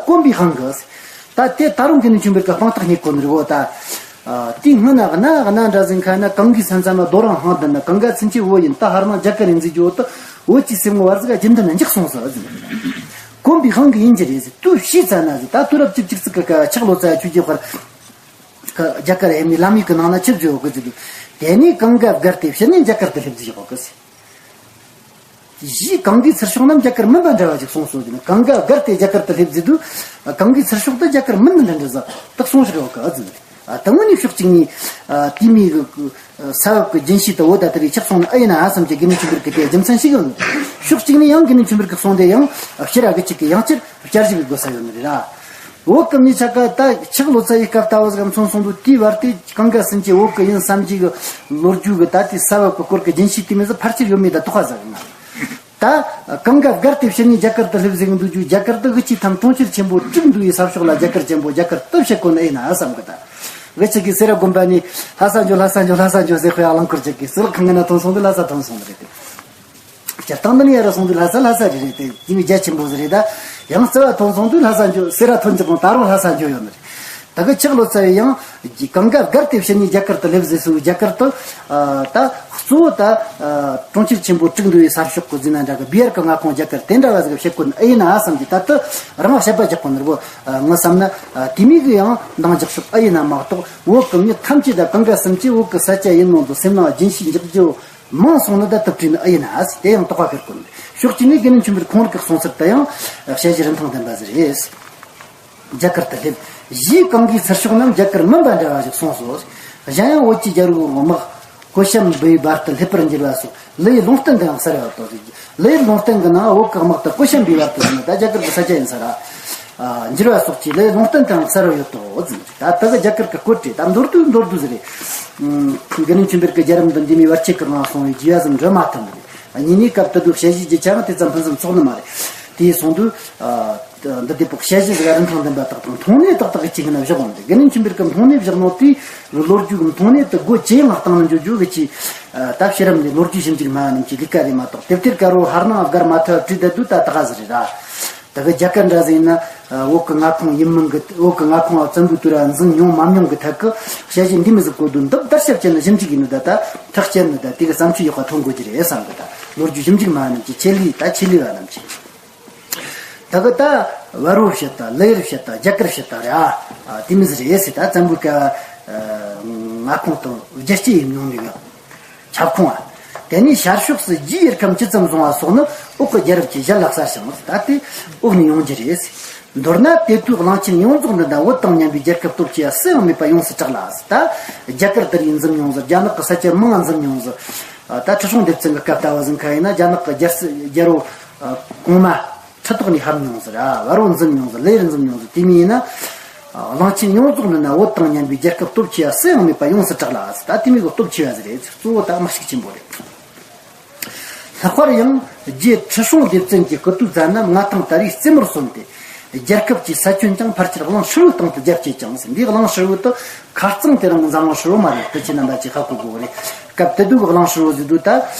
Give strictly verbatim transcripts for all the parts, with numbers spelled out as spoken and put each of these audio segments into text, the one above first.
གོམས་པའི་དབང་གིས། ད་དེ་ད་རུང་དགེ་འདུན་ཆོས་འཕེལ་གྱི་དཔང་རྟགས་རྙེད་གོ་ནི་རེད་བོ་ད། ཨ། དེའི་སྔོན་ན་གནའ་གནའ་འདྲ་ཟིན་ཁ་ན་གངྒཱའི་ས་མཚམས་ན་རྡོ་རིང་ཧང་ལྡན་ན་གངྒཱ་ཚུན་ཆད་བོད་ཡིན། ད་ཧར་ནང་རྒྱ་གར་ཡིན་ཟིག་ཡོད་དུ། བོད་ཀྱི་སེམས་ངོ་བར་ཟིག་རྒྱུན་ལྡན་ན་འཇགས་སོང་ཟིག་ཟིན། གོམས་པའི་དབང་གིས་ཡིན་གྱི་རེད་ཟིག། དུ་ཤི་ཚ་ན་ཟིག། ད་དུས་རབས་བཅུ་གཅིག་ཙིག་གི་ཆག་ལོ་ཙཱ་ཆོས་རྒྱལ་དཔལ་གྱི་རྒྱ་གར་ཡིན་ནི་ལམ་ཡིག་གི་ནང་ན་ཆི་ཟིག་ཡོད་གི་ཟིག། དེ་ནས་གངྒཱ་བརྒལ་ཏེ་ཕྱིར་ནི་རྒྱ་གར་དུ་སླེབས་ཟིག་ཡོད་གི་ཟིག། གཞིས་གངྒཱའི་ཚུར་ཕྱོགས་རྣམས་རྒྱ་གར་མིན་པ་འདྲ་བ་ཞིག་གསུངས་སོ་ཟེར་ན། གངྒཱ་བརྒལ་ཏེ་རྒྱ་གར་དུ་སླེབས་ཟེར་དུས། གངྒཱའི་ཚུར་ཕྱོགས་དུ་རྒྱ་གར་མིན་འདྲ་འདྲ་ཟིག་ད་གསུངས་ཤིག་ཡོད་གི་ཨ་ཟེར། ད་དངོས་ནས་ཕྱོགས་གཅིག་ནས། ཨ། དེ་མིན་གི་ས་བབ་ཀྱི་རྒྱུན་ཤེས་དུ་བོད་ད་དེ་རིགས་ཆགས་སོང་ནི་ཨེ་ཡིན་ན་ཨ་བསམ་གྱི། དགེ་འདུན་ཆོས་འཕེལ་གྱི་དེ་རྒྱུ་མཚན་ཞིག་ཡོད་ནི། ཕྱོགས་གཅིག་ནས་ཡང་དགེ་འདུན་ཆོས་འཕེལ་གྱི་གསུང་དེ་ཡང་སྤྱིར་ར་གི་གཅིག་གི་ཡང་སྤྱིར་བསྐྱར་ཞིབ་དགོས་ས་ཡོད་ནི་རེད་ར། བོད་ཀྱི་མི་ཆ་ག་ད་ཆག་ལོ་ཙཱ་ཡི་སྐབས་ལྟ་བུ་ཟིག་མཚོན་སོང་དུས། དེའི་བར་དེ་གངྒཱ་ཟིན་གྱི་བོད་ཀྱི་ཡིན་བསམ་གྱི་གི་ལོ་རྒྱུས་ཀྱི་ད་དེ་ས་བབ་ཀྱི་སྐོར་གྱི་རྒྱུན་ཤེས་དེ་མོ་ཟིག་ཕལ་ཆེར་ཡོད་མེད་ད་དོགས་པ་ཟིག་ཡིན་ན། ད་གངྒཱ་བརྒལ་ཏེ་ཕྱིར་ནི་རྒྱ་གར་དུ་སླེབས་ཟེར་གི་འདུག་རྒྱུ། རྒྱ་གར་དུ་གི་ཆི་ཐམ་གྲོང་ཁྱེར་ཆེན་པོ་དྲུག་འདུས་ཡི་ས་ཕྱོགས་ལ་རྒྱ་གར་ཆེན་པོ་རྒྱ་གར་དུ་བཤད་གོ་ནི་ཨེ་ཡིན་ན་བསམ་གི་ད། གི་ཆི་གི་སེ་ར་དགོན་པ་ནས་ལྷ་ས་འགྱོ་ལྷ་ས་འགྱོ་ལྷ་ས་འགྱོ་ཟེར། དཔེ་རླངས་འཁོར་ཅིག་གིས་སུ་ལག་ཁང་གི་ན་ཐོན་སོང་དུས་ལྷ་ས་ཐོན་སོང་ནི་རེད་དེ། སྤྱིར་བཏང་འདི་ནས་ཡར་སོང་དུས་ལྷ་ས་ལྷ་ས་རེད་རེད་དེ། དེ་མི་རྒྱ་ཆེན་པོ་ཟིག་རེད་ད། ཡང་རྩ་བ་ཐོན་སོང་དུས་ལྷ་ས་འགྱོ། སེ་ར་ཐོན་ཅིག་གོང་ད་རུང་ལྷ་ས་འགྱོ་ཡོད་ནི་རེད། ད་གི་ཆག་ལོ་ཙཱ་བས་ཡང་གངྒཱ་བརྒལ་ཏེ་ཕྱིར་ནི་རྒྱ་གར་དུ་སླེབས་ཟེར་སུ་རྒྱ་གར་དུ། ཨ། ད་གཙོ་བོ་ད། ཨ། གྲོང་ཁྱེར་ཆེན་པོ་དྲུག་འདུས་ཡི་ས་ཕྱོགས་ཀྱི་ཟེར་ན་འདྲ་གི། བི་ཧར་གྱི་མངའ་ཁོངས་རྒྱ་གར་དེ་འདྲ་བ་ཟིག་བཤད་གོ་ནི་ཨེ་ཡིན་ན་བསམ་གྱི། ད་དུ་རང་བཤད་པ་རྒྱག་གོ་ནི་རེད་བོ། ཨ། ངི་བསམ་ན། ཨ། དེ་མོ་གི་ཡང་འདང་རྒྱག་ཕྱོགས་ཨེ་ཡིན་ན་མ་གཏོགས། བོད་ཀྱི་མི་ཐམས་ཅད་ད་གངྒཱ་བསམ་གྱི་བོད་ཀྱི་ས་ཆ་ཡིན་ནོ་འདུག། སེམས་ནང་རྒྱུན་ཤེས་འཇོག་རྒྱུ་མང་སོང་ནི་ད་དུ་བྲིས་ནི་ཨེ་ཡིན་ན་ཟེར། དེ་ཡང་དོགས་པ་ཁེལ་གོ་ནི། ཕྱོགས་གཅིག་ནས་དགེ་འདུན་ཆོས་འཕེལ་ཁོང་རང་གི་གསུང་ཚུལ་དུ་ཡང་དཔྱད་གཞི་རིན་ཐང་ལྡན་པ་ཟིག་རེད། རྒྱ་གར་དུ་སླེབས། གཞིས་གངྒཱའི་ཚུར་ཕྱོགས་རྣམས་རྒྱ་གར་མིན་པ་འདྲ་བ་ཞིག་གསུངས་སོ། གཞན་ཡང་བོད་ཀྱི་རྒྱལ་པོའི་དམག་གོ་ཤམ་བུའི་བར་དུ་སླེབས་པར་འགྱུར་བ་སོགས། ལི་ཡི་ལུང་བསྟན་དུ་ཡང་གསལ་བར་དུ། ལི་ཡི་ལུང་བསྟན་གྱི་ནང་བོད་ཀྱི་དམག་དེ་གོ་ཤམ་བུའི་བར་དུ་ཟེར་ན་ད་རྒྱ་གར་གྱི་ས་ཆ་ཡིན་ས་ར། ཨ། འགྱུར་བ་སོགས་ཀྱི་ལི་ཡི་ལུང་བསྟན་དུ་ཡང་གསལ་བར་ཡོད་དོ་ཟེར། ད་དེ་གི་རྒྱ་གར་གྱི་བཀོད་སྒྲིག་ད་མདོར་བསྡུས་མདོར་བསྡུས་ཟིག་རེད། ཨ། དགེ་འདུན་ཆོས་འཕེལ་གྱི་རྒྱལ་རབས་འདི་འདི་མོའི་བར་ཆད་ཀྱི་ནང་སོང་བའི་རྒྱས་ཟིན་འགྲོ་མ་ཐུབ་ནི་རེད། གཉིས་ནས་སྐབས་དེ་དུས་དཔྱད་གཞི་རྒྱུ་ཆ་ཡང་དེ་ཙམ་ཕུན་སུམ་ཚོགས་ནི་མ་རེད། དེ་སོང་དུས། ཨ། འདི་དེ་པོ་དཔྱད་གཞི་ཟིག་རིན་ཐང་ལྡན་པ་དག་དང་མཐོང་སྣེ་ཏག་ཏག་གི་ཅིག་ཡིན་ན་བཞག་འོང་དེ། དགེ་འདུན་ཆོས་འཕེལ་གྱི་མཐོང་སྣེ་བཞག་ནོ་དེ་ལོ་རྒྱུས་ཀྱི་མཐོང་སྣེ་དེ་སྒོ་ཇེ་ཡངས་བཏང་ནས་འཇོག་རྒྱུ་གི་ཅིག། ཨ། ད་ཕྱི་རབས་ནས་ལོ་རྒྱུས་ཞིབ་འཇུག་སྨྲ་བ་རྣམས་ཀྱི་ལས་ཀ་རེད་མ་གཏོགས། དེབ་ཐེར་དཀར་པོ་ཧར་ནང་བསྒར་མ་ཐུབ་བྲིས་བསྡད་དུས་ད་ད་ག་ཟིག་རེད་ར། ད་གི་རྒྱ་གར་འདྲ་ཟིག་ཡིན་ན། ཨ། བོད་ཀྱི་མངའ་ཁོངས་ཡིན་མིན་གྱི། བོད་ཀྱི་མངའ་ཁོངས་བཙན་པོའི་དུས་ར་འཛིན་མྱོང་མ་མྱོང་གི་ཐད་ཀྱི་དཔྱད་གཞི་འདི་མོ་ཟིག་བཀོད་དུས། འདི་བསྡུར་ཞིབ་བྱས་ནས་ཞིབ་འཇུག་ཡིན་ནི་ད་ད་ཐག་བཅད་ནི་ད་དེ་གི་བསམ་ཚུལ་ཡག་པ་ཐོན་དགོས་ཀྱི་རེད་བསམ་གི། ད་ལོ་རྒྱུས་ཞིབ་འཇུག་སྨྲ་བ་རྣམས་ཀྱི་ཆེད་ལས། ད་ཆེད་ལས་པ་རྣམས་ཀྱི། ད་གི་ད་བལ་པོ་བཤད་ད་ལི་ཡར་བཤད་ད་རྒྱ་གར་བཤད་ད་རེད། ཨ། དེ་མོ་ཟིག་རེད་ཟེར། ད་བཙན་པོའི་སྐབས། ཨ། མངའ་ཁོངས་དང་རྒྱལ་སྤྱི་ཡིན་མྱོང་ནི་གི་ཁྱབ་ཁོངས། ཨ། དེ་ནས་ཤར་ཕྱོགས་སུ་རྒྱའི་ཡུལ་ཁམས་ཇི་ཙམ་བཟུང་བ་སོགས་ནི་འོག་གི་རྒྱལ་རབས་ཀྱི་ཞལ་ལག་གསར་ཞིང་། ད་དེ་འོག་ནས་ཡོང་རྒྱུ་རེད་ཟེར། མདོར་ན་དེ་དུས་གླིང་ཆེན་ཡོངས་རྫོགས་འདི་ད་བོད་དང་མཉམ་པའི་རྒྱལ་ཁབ་སྟོབས་ཆེ་བ་སུ་ཡང་མེད་པ་ཡོངས་སུ་གྲགས་ལ་ཟེར། ད་རྒྱ་གར་དེ་རིགས་འཛིན་མྱོང་ཟིག། རྒྱ་ནག་གི་ས་ཆ་མང་ང་འཛིན་མྱོང་ཟིག། ཨ། ད་ཁྲི་སྲོང་ལྡེ་བཙན་གྱི་སྐབས་ལྟ་བུ་ཟིག་ཁ་ཡིན་ན། རྒྱ་ནག་གི་རྒྱལ་སྲིད་རྒྱལ་པོ། ཨ། གོང་མ་ཁྲི་ཐོག་ནས་ཧབ་མྱོང་ཟིག་ར། བལ་པོ་འཛིན་མྱོང་ཟིག། ལི་ཡར་འཛིན་མྱོང་ཟིག། དེ་མིན་ཡིན་ན། ཨ། གླིང་ཆེན་ཡོངས་རྫོགས་འདི་ན་བོད་དང་མཉམ་པའི་རྒྱལ་ཁབ་སྟོབས་ཆེ་བ་སུ་ཡང་མེད་པ་ཡོངས་སུ་གྲགས་ལ་ཟེར། ད་དེ་མོ་གི་སྟོབས་ཆེ་བ་ཟིག་རེད་ཟེར། གཙོ་བོ་ད་དམག་ཤུགས་ཆེན་པོ་རེད། ལྷག་པར་ཡང་རྗེ་ཁྲི་སྲོང་ལྡེ་བཙན་གྱི་སྐུ་དུས་ཙམ་ན་མངའ་ཐང་དར་བའི་རྩེ་མོར་སོན་ཏེ། རྒྱལ་ཁབ་ཀྱི་ས་ཁྱོན་ཀྱང་ཕལ་ཆེར་གླིང་ཧྲིལ་བོའི་སྟེང་དུ་རྒྱ་བསྐྱེད་ཅིང་ཟེར། འདིའི་གླིང་ཧྲིལ་བོ་དེ་ཁ་རྩང་དེ་རིང་འཛམ་གླིང་ཧྲིལ་བོ་མ་རེད། དེ་ཁྱེད་རྣམ་པ་ཚོས་ཧ་གོ་དགོས་རེད། སྐབས་དེ་དུས་ཀྱི་གླིང་ཧྲིལ་བོ་ཟེར་དུས་ད།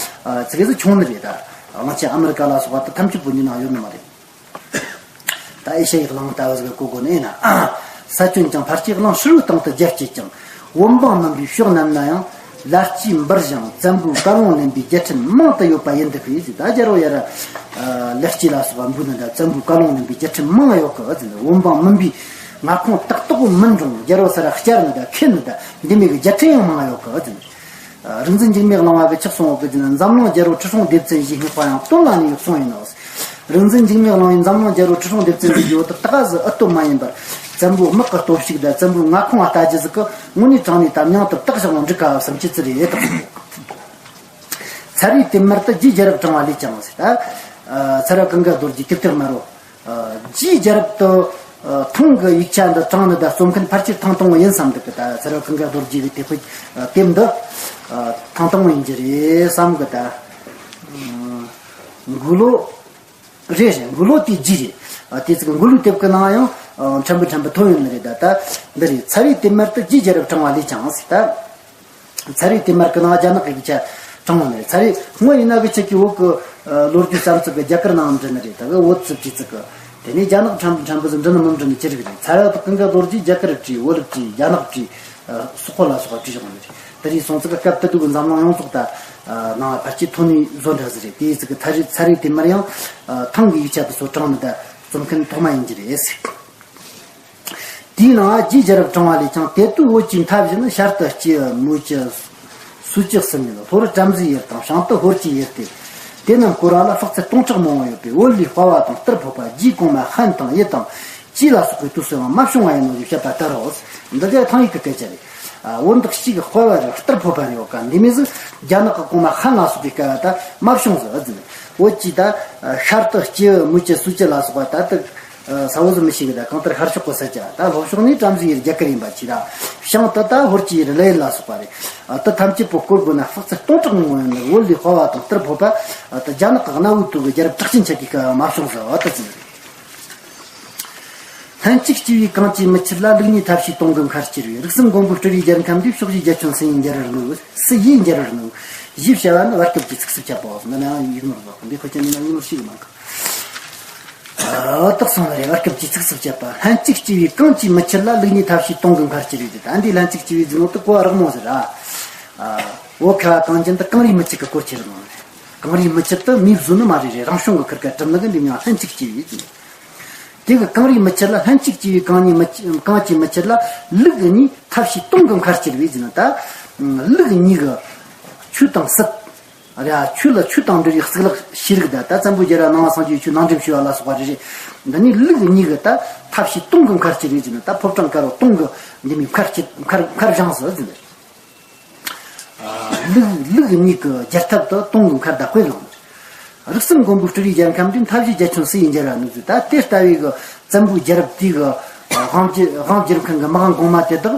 ཨ། ཙི་གེ་ཟིག་ཆུང་ནི་རེད་ད། གླིང་ཆེན་ཨ་མི་རི་ཀ་ལ་སོགས་པ་དེ་ཐམས་ཅད་བོད་འདི་ནང་ཡོད་ནི་མ་རེད། ད་ཨེ་ཤ་ཡའི་གླིང་ལྟ་བུ་ཟིག་གི་གོ་དགོས་ནི་ཡིན་ན། ས་ཁྱོན་ཀྱང་ཕལ་ཆེར་གླིང་ཧྲིལ་བོའི་སྟེང་དུ་རྒྱ་བསྐྱེད་ཅིང་། བོད་འབངས་མིན་པའི་ཕྱོགས་རྣམས་ན་ཡང་ལ་སྐྱེས་འབུལ་ཞིང་བཙན་པོའི་བཀའ་ལུང་ལེན་པའི་རྒྱལ་ཕྲན་མང་དུ་ཡོད་པ་ཡིན་འདུག་པས་ཟེར། ད་རྒྱལ་པོ་ཡར། ཨ། ལ་སྐྱེས་ལ་སོགས་པ་འབུལ་ནི་ད་བཙན་པོའི་བཀའ་ལུང་ལེན་པའི་རྒྱལ་ཕྲན་མང་ཡོད་གི་ཟེར། བོད་འབངས་མིན་པའི་མངའ་ཁོངས་ཏག་ཏག་མིན་རུང་རྒྱལ་པོ་ས་ར་བསྐྱར་ནི་ད་ཁྱེར་ནི་ད་འདི་མོ་གི་རྒྱལ་ཕྲན་ཡང་མང་ཡོད་གི་ཟེར། རིག་འཛིན་འཇིགས་མེད་གླིང་པ་གིས་ཆི་གསུངས་ཡོད་གི་ཟེར་ན། འཛམ་གླིང་རྒྱལ་པོ་ཁྲི་སྲོང་ལྡེ་བཙན་ཞེས་བསྔགས་པ་ཡང་དོན་ལ་ནི་ཡོད་གསུངས་ཡིན་ནོ། རིག་འཛིན་འཇིགས་མེད་གླིང་པས་འཛམ་གླིང་རྒྱལ་པོ་ཁྲི་སྲོང་ལྡེ་བཙན་ཟེར་རྒྱུ་དེ་ད་ག་ཟིག་ཨུ་སྟོབས་མ་ཡིན་པར། བཙན་པོའི་དམག་གི་སྟོབས་ཤུགས་དང་བཙན་པོའི་མངའ་ཁོངས་ལ་ལྟ་རྒྱུ་ཟིག་གི་དངོས་གནས་དྲང་གནས་ད་མྱིང་དེ་བཏགས་བཞག་ན་འགྲིག་ག་བསམ་གྱི་ཙི་རེད་དང་། ཚར་བའི་དེབ་དམར་དུ་རྗེའི་རྒྱལ་རབས་དྲངས་པ་ལས་ཀྱང་ཟེར། ད་ཚར་བ་གངྒཱ་རྡོ་རྗེ་དེབ་ཐེར་དམར་པོ། ཨ། རྗེའི་རྒྱལ་རབས་དེ། ཨ། ཐེངས་གི་ཡིག་ཆ་འདི་དྲངས་ནི་ད་རྩོམ་མཁན་ཕལ་ཆེར་ཐེངས་དང་པོ་ཡིན་བསམ་འདུག་གི། ད་ཚར་བ་གངྒཱ་རྡོ་རྗེ་གི་དེབ་ཕུད། ཨ། དེབ་འདི། ཨ། ཐེངས་དང་པོ་ཡིན་གྱི་རེད་བསམ་གི། ད་འགོས་ལོ། རེད་རེད། འགོས་ལོ་དེ་རྗེས་རེད། ཨ། དེ་ཚིག་འགོས་ལོའི་དེབ་གི་ནང་ཡང་། ཨ། ཕྲན་བུ་ཕྲན་བུ་ཐོན་ཡོད་ནི་རེད། ད་ད་འདི་རེད། ཚར་བའི་དེབ་དམར་དུ་རྗེའི་རྒྱལ་རབས་དྲངས་པ་ལས་ཀྱང་ཟེར། ད། ཚར་བའི་དེབ་དམར་གི་ནང་རྒྱ་ནག་གི་ཡིག་ཆ་དྲངས་ཡོད་ནི་རེད། ཚར་བའི་དངོས་ཡིན་ན་གི་ཆེད་ཀྱི་བོད་གི། ཨ། ལོ་རྒྱུས་བསམ་ཚུལ་གི་རྒྱ་གར་ནང་འབྲི་ནི་རེད། ད་གི་བོད་ཚུལ་གྱི་ཚིག་གི། དེ་ནས་རྒྱ་ནག་ཕྲན་བུ་ཕྲན་བུ་ཟིག་འབྲི་ནི་མི་འབྲི་ནི་ཅི་རིགས་རེད། ཚ་བ་དང་ཀུན་དགའ་རྡོ་རྗེས་རྒྱ་གར་བྲིས། བོད་ལ་བྲིས། རྒྱ་ནག་བྲིས། སོག་པོ་ལ་སོགས་པ་བྲིས་བཞག་ནི་རེད། དེ་རིང་སོང་ཙི་གི་སྐབས་དེ་དུས་ཀྱི་འཛམ་གླིང་ཡོངས་རྫོགས་ད་ནང་ལ་ཕལ་ཆེར་ཐོན་ནི་བཟོ་འདྲ་ཟིག་རེད། དེའི་ཙི་གི་ཚ་རེ་ཚ་རེ་དེ་མར་ཡང་ཐང་གི་ཡིག་ཆ་དེ་ཚོ་དྲངས་ནི་ད་རྩོམ་མཁན་ཐོག་མ་ཡིན་གྱི་རེད། དེའི་ནང་རྗེ་རྒྱལ་རབས་དྲངས་པ་ལས་ཀྱང་དེ་དུས་བོད་ཀྱི་མཐའ་བཞི་ནི་ཤར་དུ་སྐྱེས་མོས་ཀྱི་སུ་ཅི་གསུམ་ཡིན། ལྷོར་བྲམ་ཟེ་ཡུལ་དང་བྱང་དུ་ཧོར་གྱི་ཡུལ་ཏེ། དེ་རྣམས་བསྐོར་བ་ལ་དཔག་ཚད་སྟོང་ཕྲག་མང་པོ་ཡོད་པས། བོད་ལས་དཔའ་བ་དང་སྟུར་ཕོད་པ། རྗེ་གོང་མ་ཧན་དང་ཡི་དང་ཅི་ལ་སོགས་པའི་དུས་སུ་ཡང་མ་བྱུང་བ་ཡིན་ནོ་ཞེས་བཤད་པ་ལྟར་རོ། འདི་དེ་ཐང་ཡིག་གི་སྐད་ཆ་རེད། ཨ། བོད་འདི་གཅིག་གི་དཔའ་བ་རེད། སྟུར་ཕོད་པ་རེད། འོ་ཀ་འདི་མོ་ཟིག་རྒྱ་ནག་གི་གོང་མ་ཧན་ལ་སོགས་པའི་སྐབས་ད་མ་བྱུང་ཟིག་ཨ་ཟིག་བོད་ཀྱི་ད་ཤར་དུ་སྐྱེས་མོས་ཀྱི་སུ་ཅི་ལ་སོགས་པ་ད་དུ། ས་བོ་ཟིག་མི་ཤེས་གི། ད་གང་ལྟར་ཤར་ཕྱོགས་གི་ས་ཆ་ད་ལྷོ་ཕྱོགས་ནས་བྲམ་ཟེ་ཡུལ་རྒྱ་གར་ཡིན་པ་ཅི་ར། བྱང་དུ་ད་ཧོར་གྱི་ཡུལ་ལ་ཡུལ་ལ་སོགས་པ་རེད། ཨ། དེ་ཐམས་ཅད་པོ་བསྐོར་དགོས་ན་དཔག་ཚད་སྟོང་ཕྲག་མང་པོ་ཡོད་ནི། བོད་ལས་དཔའ་བ་དང་སྟུར་ཕོད་པ། ཨ། དེ་རྒྱ་ནག་གི་གནའ་བོའི་དུས་ཀྱི་རྒྱལ་རབས་གྲགས་ཅན་ཆ་གི་སྐབས་མ་བྱུང་ཟེར་བ་དེ་ཙམ་རེད། ལྷན་ཅིག་སྐྱེས་པའི་གང་གིས་མི་ཁྱེར་ལ། ལུགས་གཉིས་ཐབས་ཤེས་སྟོང་གི་མཁར་སྐྱེར་བའི། རིགས་གསུམ་མགོན་པོའི་སྤྲུལ་རིགས་རྒྱལ་ཁམས་འདིའི། ཕྱོགས་བཞིའི་རྒྱ་ཁྱོན་སུ་ཡིས་འགྱུར་བར་ནུས། སུ་ཡིས་འགྱུར་བར་ནུས། ཞེས་བྱ་བ་ནི་བར་སྐབས་ཀྱི་ཚིགས་སུ་བཅད་པའོ། འདི་ནའང་ཡིག་ནོར་བཟོ་འདི་ཁོ་ཅན་ནི་ཡིག་ནོར་ཞིག་མང་གི། ཨ། དག་སོང་བ་རེད། བར་སྐབས་ཀྱི་ཚིགས་སུ་བཅད་པ། ལྷན་ཅིག་སྐྱེས་པའི་གང་གིས་མི་ཁྱེར་ལ། ལུགས་གཉིས་ཐབས་ཤེས་སྟོང་གི་མཁར་སྐྱེར་བའི་ཟེར། ད་འདི་ལྷན་ཅིག་སྐྱེས་པའི་ཟེར་ནོ་དེ་གོ་བ་རག་མོ་ཟེར་ར། ཨ། བོད་ཁ་བ་གངས་ཅན་དུ་གངས་རིའི་མི་ཁྱེར་གི་སྐོར་ཁྱེར་ནོ་རེད། གངས་རིའི་མི་ཁྱེར་དུ་མིས་བཟོས་ནི་མ་རེད་རེད། རང་བྱུང་གི་ཁིར་ཀ་གྲུབ་ནི་གི་འདི་མྱང་ལྷན་ཅིག་སྐྱེས་པའི་ཟེར། དེ་གི་གངས་རིའི་མི་ཁྱེར་ལ། ལྷན་ཅིག་སྐྱེས་པའི་གང་གཉིས་མི་གང་གིས་མི་ཁྱེར་ལ། ལུགས་གཉིས་ཐབས་ཤེས་སྟོང་གི་མཁར་སྐྱེར་བའི་ཟེར་ན། ད་ལུགས་གཉིས་གི་ཆོས་དང་སྲིད། རེད། ཆོས་ལ་ཆོས་དང་འབྲེལ་བའི་གཙུག་ལག་ཤེས་རིག་ད་ད་བཙན་པོའི་རྒྱལ་རབས་ནང་པ་སངས་རྒྱས་ཆོས་ནང་འདྲེན་བྱས་པ་ལ་སོགས་པ་རེ་རེ། འདི་ནི་ལུགས་གཉིས་ཀྱི་ད་ཐབས་ཤེས་སྟོང་གི་མཁར་སྐྱེར་རེད་ཟེར་ན། ད་ཕོ་བྲང་དཀར་པོ་སྟོང་གི་འདི་མོའི་མཁར་སྐྱེར་མཁར་མཁར་བཞེངས་སོ་ཟེར་ནས། ལུགས་ལུགས་གཉིས་ཀྱི་སྦྱར་ཐབས་དུ་སྟོང་གི་མཁར་ད་བཀོད་ལངས། རིགས་གསུམ་མགོན་པོའི་སྤྲུལ་རིགས་རྒྱལ་ཁམས་འདིའི། མཐའ་བཞིའི་རྒྱ་ཁྱོན་སུ་ཡིས་འགྱུར་བར་ནུས་ཟེར། ད་དེ་ལྟ་བུའི་གི་བཙན་པོའི་རྒྱལ་རབས་དེའི་གི་དབང་བསྒྱུར་དབང་བསྒྱུར་མཁན་གྱི་མི་དབང་གོང་མ་དེ་དག་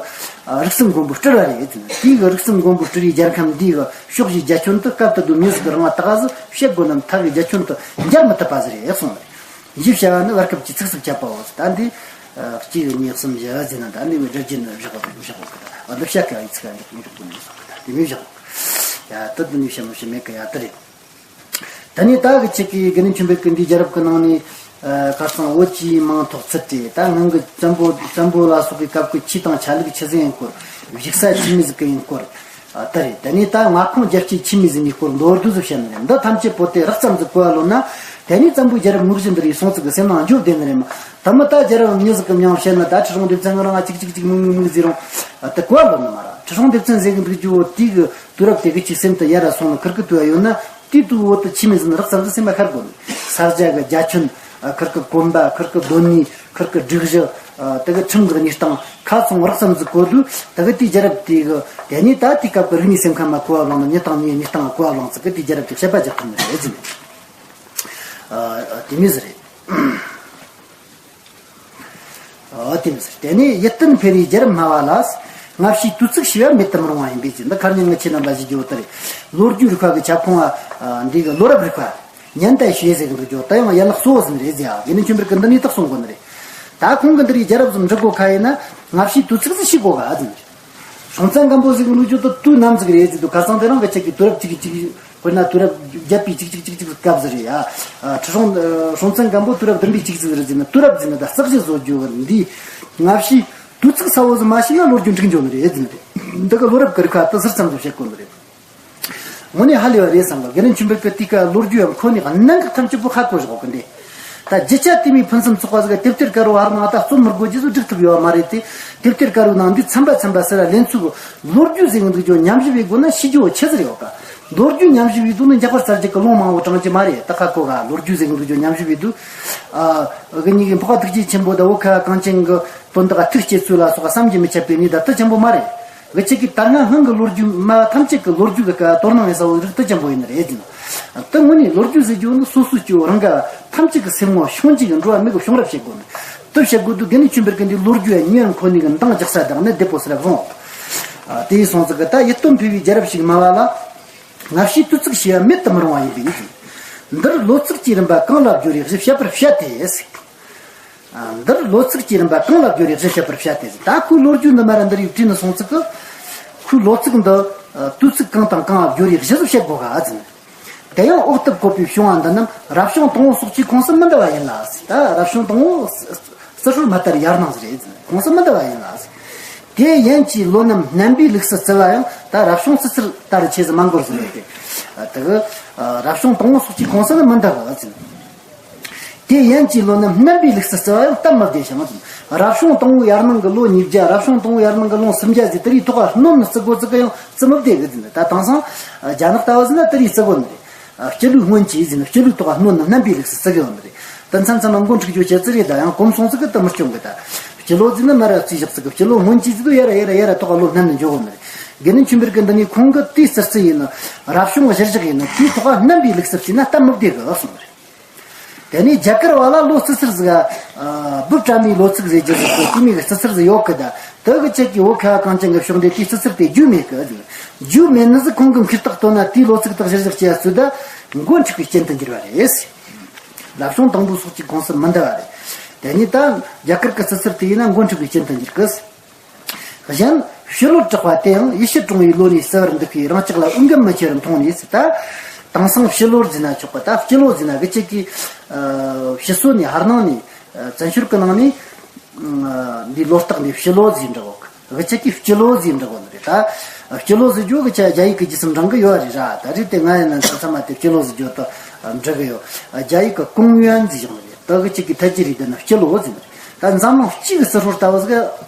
རིགས་གསུམ་མགོན་པོའི་སྤྲུལ་བ་རེད་ཟེར། དེའི་གི་རིགས་གསུམ་མགོན་པོའི་སྤྲུལ་རིགས་རྒྱལ་ཁམས་འདིའི་གི་ཕྱོགས་བཞིའི་རྒྱ་ཁྱོན་དུ་སྐབས་དེ་དུས་མི་ཟིག་གི་རང་ང་ད་ག་ཟིག་བཤད་དགོས་ན་མཐའ་གི་རྒྱ་ཁྱོན་དུ་འགྱུར་མི་ཐུབ་པ་ཟིག་རེད་གསུངས་རེད། ཞེས་བྱ་བ་ནི་བར་སྐབས་ཀྱི་ཚིགས་སུ་བཅད་པའོ། ད་འདི་གཅིག་གཉིས་གསུམ་བཞི་ཟེར་ན། ད་འདི་བའི་སྒྲ་རྒྱུན་ནི་བཞག་པ་བཞག་པ་གི་ད་འདི་བཤད་ཀྱི་ཡིག་ཚིག་འཇོག་འཇོག་དགོས་ནི་སོགས་ད་དེ་མི་བཞག་ཡ་ད་འདི་ནི་བཤད་མི་བཤད་མེད་ཀི་ཡ་ད་རེད། ད་ནི་ད་གི་ཆེད་ཀྱི་དགེ་འདུན་ཆོས་འཕེལ་གྱི་འདི་རྒྱལ་རབས་ཀྱི་ནང་ནས། ཁ་སང་བོད་ཀྱི་མིང་ཐོགས་ཚུལ་ཏེ། ད་སྔོན་གྱི་བཙན་པོ་བཙན་པོ་ལ་སོགས་པའི་སྐབས་ཀྱི་ཆོས་དང་ཆ་ལུགས་ཆི་ཟིག་ཡིན་སྐོར། བཞུགས་ས་ཆི་མོ་ཟིག་གི་ཡིན་སྐོར། ཨ། ད་རེད། ད་ནི་ད་མངའ་ཁོངས་རྒྱལ་གཅེས་ཆི་མོ་ཟིག་ཡིན་སྐོར་མདོར་བསྡུས་སུ་བཤད་ནི་རེད། འདི་ཐམས་ཅད་པོ་དེ་རགས་ཙམ་ཟིག་གོ་བ་ལོན་ན། ད་ནི་བཙན་པོའི་རྒྱལ་རབས་དངོས་གཞི་འདི་རིགས་སོང་ཚིག་གི་སེམས་ནང་འཇོག་བསྡད་ནི་རེད་མ། ད་མི་ད་རྒྱལ་རབས་མྱི་ཟིག་གི་མྱིང་བཤད་ན། ད་ཁྲི་སྲོང་ལྡེ་བཙན་རང་ང་ཅིག་ཅིག་ཅིག་མིག་མིག་མིག་ཟེར་རུང་། ཨ། དེ་གོ་བ་ལོན་ནི་མ་ར། ཁྲི་སྲོང་ལྡེ་བཙན་ཟེར་གི་འདུག་རྒྱུ་བོ་དེ་གི་དུས་རབས་དེ་གི་ཅིག་སེམས་དུ་ཡར་ར་སོང་ནི་ཁིར་ཀི་དུས་ཡོད་ན། དེའི་དུས་འོག་ཏུ་ཆི་མོ་ཟིག་ནི་རགས་ཙམ་ཟིག་སེམས་པ་ཤར་དགོས་ནི། ས་སྐྱ་གི་རྒྱ་ཁྱོན། ཨ། ཁིར་ཀི་གོམ་པ། ཁིར་ཀི་སྡོད་གནས། ཁིར་ཀི་སྒྲིག་གཞི། ཨ། དེ་གི་ཁྲིམས་ཀྱི་གནས་སྟངས་ཁ་ཚང་རགས་ཙམ་ཟིག་གོ་དུས། དེ་གི་དེའི་རྒྱལ་རབས་དེ་གི་དེ་ནས་ད་དེའི་སྐབས་ཀྱི་རིག་གནས་སེམས་ཁམས་མ་གོ་བ་བླངས་ནི། མྱི་དང་མྱིའི་གནས་སྟངས་མ་གོ་བ་བླངས་ཚིག་གི་དེའི་རྒྱལ་རབས་དེ་དཔྱད་པ་རྒྱག་ཐུབ་ནི་རེད་ཟེར་ནས། ཨ། དེ་མོ་ཟིག་རེད། ཨོ་དེ་མོ་ཟེར། དེ་ནས་ཡིད་བརྟན་འཕེལ་བའི་རྒྱལ་རབས་སྨྲ་བ་ལ། སྔ་ཕྱིའི་དུས་ཚིགས་ཞེས་པ་མེད་དུ་མི་རུང་བ་ཡིན་པས་ཟེར། འདི་ཁ་ཉིན་ངས་ཁྱེད་རྣམ་པ་ཞུ་རྒྱུ་བོ་ལྟར་རེད། ལོ་རྒྱུས་རིག་པ་གི་ཁྱབ་ཁོངས་ཨ་འདི་གི་ལོ་རབས་རིག་པ། 年代学 ཟེར་གི་འདུག་ཀྱོ། ད་ཡང་ཡན་ལག་གཙོ་བོ་ཟིན་རེད་ཟེར་ཨ། དགེ་འདུན་ཆོས་འཕེལ་གི་འདི་ནས་དག་གསུང་གོ་ནི་རེད། ད་ཁོང་གི་འདི་རིགས་རྒྱལ་རབས་ཟིག་འབྲི་དགོས་ཁ་ཡིན་ན། སྔ་ཕྱིའི་དུས་ཚིགས་ཟིག་ཤེས་དགོས་ག་ཟིན་རེད། སྲོང་བཙན་སྒམ་པོ་ཟེར་གི་འདུག་ཀྱོ། ད་དུས་ནམ་ཟིག་རེད་ཟེར་དུས། ཁ་སང་དེ་རིང་གི་ཆེད་ཀྱི་དུས་རབས་གཅིག་གི་གཅིག་དཔེར་ན་དུས་རབས་བརྒྱད་པའི་གཅིག་གཅིག་གཅིག་གཅིག་སྐབས་ཟིག་རེད་ཡ། ཨ། ཁྲི་སྲོང་ཨ་སྲོང་བཙན་སྒམ་པོ་དུས་རབས་བདུན་པའི་གཅིག་གཅིག་རེད་ཟེར་ན། དུས་རབས་ཟེར་ན་ད་བརྩི་གཞི་བཟོ་རྒྱུ་གི་འདི། སྔ་ཕྱིའི་དུས་ཚིགས་གསལ་བོ་ཟིག་མ་ཤེས་ན་ལོ་རྒྱུས་འབྲི་འགྱོ་ནི་རེད་ཟེར་ནི་རེད། འདི་གི་ལོ་རབས་ཀྱི་རིག་པ་དེ་ཟུར་ཙམ་ཟིག་བཤད་དགོས་ནི་རེད། དངོས་གནས་ཧ་ལས་པ་རེད་བསམ་གི། དགེ་འདུན་ཆོས་འཕེལ་གྱི་དེའི་སྐབས་ལོ་རྒྱུས་ཡང་ཁོ་ནས་གནད་འགག་ཐམས་ཅད་པོ་ཧ་གོ་བཞག་གི་འདི། ད་རྒྱུ་ཆ་དེ་མོའི་ཕུན་སུམ་ཚོགས་པ་ཟིག་དེབ་ཐེར་དཀར་པོ་བར་ནང་ད་རྩོམ་མི་དགོས་རྒྱུ་ཟིག་སྒྲིག་ཐུབ་ཡོད་པ་མ་རེད་དེ། དེབ་ཐེར་དཀར་པོའི་ནང་འདི་ཚན་པ་ཚན་པ་ཟེར་ར་ལེན་ཚུལ་གི། ལོ་རྒྱུས་ཟེར་གི་འདུག་ཀྱོ། ཉམས་ཞིབ་བྱེད་དགོས་ན་ཤེས་རྒྱུ་བོ་ཆེ་ཟིག་རེད་ཡོད་ཀ། ལོ་རྒྱུས་ཉམས་ཞིབ་བྱེད་དུས་ནི་རྒྱ་གར་གསར་བརྗེ་གི་ལུང་མང་པོ་དྲངས་ཀྱི་མ་རེད། ད་ཧ་གོ་ག། ལོ་རྒྱུས་ཟེར་གི་འདུག་ཀྱོ། ཉམས་ཞིབ་བྱེད་དུས། ཨ། གི་གཉིས་ཀྱི་འཕགས་པ་ཐུགས་རྗེ་ཆེན་པོ་དང་བོད་ཁ་གངས་ཅན་གི་དོན་དག་ཐུགས་བསྐྱེད་ཚུལ་ལ་སོགས་པ་བསམ་གྱིས་མི་ཁྱབ་པའི་གནས་ད་དེ་ཆེན་པོ་མ་རེད། གི་ཆེད་ཀྱི་ད་སྔ་སྔོན་གྱི་ལོ་རྒྱུས་སྨྲ་བ་ཐམས་ཅད་ཀྱི་ལོ་རྒྱུས་ཀྱི་སྐབས་དོ་སྣང་ཡིན་ས་བོ་རིགས་དེ་ཆེན་པོ་ཡིན་ནི་རེད་ཟེར། དེ་དངོས་གནས་ལོ་རྒྱུས་ཟེར་རྒྱུ་ནི་སོ་སོ་སྐྱེ་བོ་རང་ག་ཐམས་ཅད་ཀྱི་སེམས་ངོ་ཤོང་གྱི་གི་འགྲོ་བ་མི་གི་བྱུང་རབས་བཤད་དགོས་ནི། དེ་བཤད་དགོས་དུས་དགེ་འདུན་ཆོས་འཕེལ་གྱི་འདི་ལོ་རྒྱུས་ཡང་ཉོན་ཁོ་ནས་གི་འདང་རྒྱག་ས་དང་ནི་བདེ་པོ་ཟེར་བཟུང་། ཨ། དེ་ཡིན་སོང་ཙི་གི་ད་ཡིད་བརྟན་འཕེལ་བའི་རྒྱལ་རབས་ཤིག་སྨྲ་བ་ལ། སྔ་ཕྱིའི་དུས་ཚིགས་ཞེས་པ་མེད་དུ་མི་རུང་བ་ཡིན་པས་ཟེར། འདིར་ལོ་ཚིགས་ཀྱི་རིམ་པ་གང་ལ་བརྗོད་རེད་ཞེས་བཤད་པར་བཤད་དེ་ཟེར། ཨ། འདིར་ལོ་ཚིགས་ཀྱི་རིམ་པ་གང་ལ་བརྗོད་རེད་ཞེས་བཤད་པར་བཤད་དེ་ཟེར། ད་ཁོའི་ལོ་རྒྱུས་འདི་མར་འདི་རིགས་བྲིས་ནས་སོང་ཙི་གི། ཁོའི་ལོ་ཚིགས་འདི་དུས་ཚིགས་གང་དང་གང་ལ་བརྗོད་རེད་ཞེས་བཤད་དགོས་ག་ཟེར། དེ་ཡང་འོག་ཏུ་བཀོད་པའི་བྱུང་བ་འདི་རྣམས་རབ་བྱུང་དང་པོ་སོགས་ཀྱི་ཁོངས་སུ་མི་འདུ་བ་ཡིན་ལ། ད་རབ་བྱུང་དང་པོ་སི་སི་ཧྲོར་མ་དར་ཡར་སྣང་ཟེར་རེད། ཁོངས་སུ་མི་འདུ་བ་ཡིན་ལ། དེ་ཡན་གྱི་ལོ་རྣམས་སྣམ་པའི་ལུགས་སུ་བརྩི་བ་ཡང་ད་རབ་བྱུང་སི་སི་ཧྲོར་ལྟར་ཆེས་སུ་མ་འགོར་ཟེར་རེད་དེ། དེ་གི་རབ་བྱུང་དང་པོ་སོགས་ཀྱི་ཁོངས་སུ་ནི་མི་འདུ་བ་ཟེར། དེ་ཡན་གྱི་ལོ་རྣམས་སྣམ་པའི་ལུགས་སུ་བརྩི་བ་ཡང་སྟབས་མི་བདེ་ཞིང་། རབ་བྱུང་དང་པོའི་ཡར་སྣང་གི་ལོ་ཉིས་བརྒྱ། རབ་བྱུང་དང་པོའི་ཡར་སྣང་གི་ལོ་སུམ་བརྒྱ་ཟེར་དེ་རིགས་ཐོག་ལ་སྣོན་ནས་བརྩི་དགོས་བརྩི་གི་ཡང་བརྩི་མི་བདེ་གི་ཟེར། ད་དེང་སང་རྒྱ་ནག་ལྟ་བུ་ཟེར་ན་དེ་རིགས་བརྩི་དགོས་ནི་རེད། སྤྱི་ལོའི་སྔོན་གྱི་ཟེར་ན་སྤྱི་ལོའི་ཐོག་ལ་སྣོན་ནས་སྣམ་པའི་ལུགས་སུ་བརྩི་གི་ཡོད་ནི་རེད། དེ་མཚམས་མཚམས་མ་མགོ་འཁྲུག་རྒྱུ་བྱེད་ཙི་རེད། ད་ཡང་གོམས་སོང་ཙི་གི་དེ་མི་སྐྱོང་གི། ད་སྤྱི་ལོ་ཟེར་ན་མ་ར་བརྩིས་བཞག་ཙི་གི་སྤྱི་ལོ་སྔོན་གྱི་ཟེར་དུས་ཡ་ར་ཡ་ར་ཡ་ར་ཐོག་ལ་ལོ་སྣོན་ནས་འཇོག་གི་ནི་རེད། དགེ་འདུན་ཆོས་འཕེལ་གི་འདི་ནས་ཁོང་གི་དེའི་ཟུར་བརྩི་ཡིན་ནི། རབ་བྱུང་གི་གཞིར་བཞག་ཡིན་ནི། དེའི་ཐོག་ལ་སྣམ་པའི་ལུགས་སུ་བརྩིས་ན་སྟབས་མི་བདེ་གི་གསུངས་ནི་རེད། དེ་ནས་རྒྱ་གར་བ་ལ་ལོ་སི་སིར་ཟིག་ཨ་སྦུབ་བཀྲམ་པའི་ལོ་ཚིགས་ཟེར་རྒྱུ་ཟིག་གི་དེ་མོ་གི་སི་སིར་ཟིག་ཡོད་གི། ད་དེ་གི་ཆེད་ཀྱི་བོད་ཁ་བ་གངས་ཅན་གི་ཕྱོགས་འདི་དེའི་སི་སིར་དེ་རྒྱུས་མེད་གི། རྒྱུས་མེད་ནི་ཟིག་ཁོང་གི་མཁས་རྟགས་བཏོན་ན་དེའི་ལོ་ཚིགས་དག་གཞིར་བཞག་བྱས་ཚུལ་ད་མགོ་འཁྲུག་པའི་རྐྱེན་དུ་འགྱུར་བ་རེད། རབ་བྱུང་དང་པོ་སོགས་ཀྱི་ཁོངས་སུ་མི་འདུ་བ་རེད། དེ་ནས་ད་རྒྱ་གར་གི་སི་སིར་དེ་ཡིན་ན་མགོ་འཁྲུག་པའི་རྐྱེན་དུ་འགྱུར་གི། གཞན་ཕྱི་ལོར་གྲགས་པ་དེ་ཡང་ཡེ་ཤུ་གྲོང་བའི་ལོ་ནས་གསལ་བར་འདུག་པས་རང་ཅག་ལ་འོས་འགན་མི་ཆེ་བར་མཐོང་ནས་ཟེར། ད་དེང་སང་ཕྱི་ལོར་ཟེར་ན་ཆོག་པ། ད་སྤྱི་ལོ་ཟེར་ན་གི་ཆེད་ཀྱི་ཕྱི་སོ་ནས་ཕར་ནང་ནས་བཙན་བྱོལ་གི་ནང་ནས་འདི་ལོ་རྟགས་འདི་ཕྱི་ལོ་ཟེར་འདྲ་བོ། གི་ཆེད་ཀྱི་སྤྱི་ལོ་ཟེར་འདྲ་བོ་ནི་རེད། ད་སྤྱི་ལོ་ཟེར་རྒྱུ་གི་ཆ་རྒྱ་ཡིག་གི་རྗེས་སུ་འབྲང་གི་ཡོད་རེད་ར། ད་རེད་དེ་ང་ཡིན་ན་ས་ས་མ་དེ་སྤྱི་ལོ་ཟེར་རྒྱུ་ད་འགྲིག་གི་ཡོད། རྒྱ་ཡིག་གི་ཀུང་ཡོན་ཟེར་བཞག་ནི་རེད། ད་གི་ཆེད་ཀྱི་ཐད་ཀྱི་རིགས་དེ་ནི་སྤྱི་ལོ་ཟེར་ནི་རེད། ད་འཛམ་གླིང་སྤྱི་གི་སི་ཧྲོར་ལྟ་བུ་ཟིག་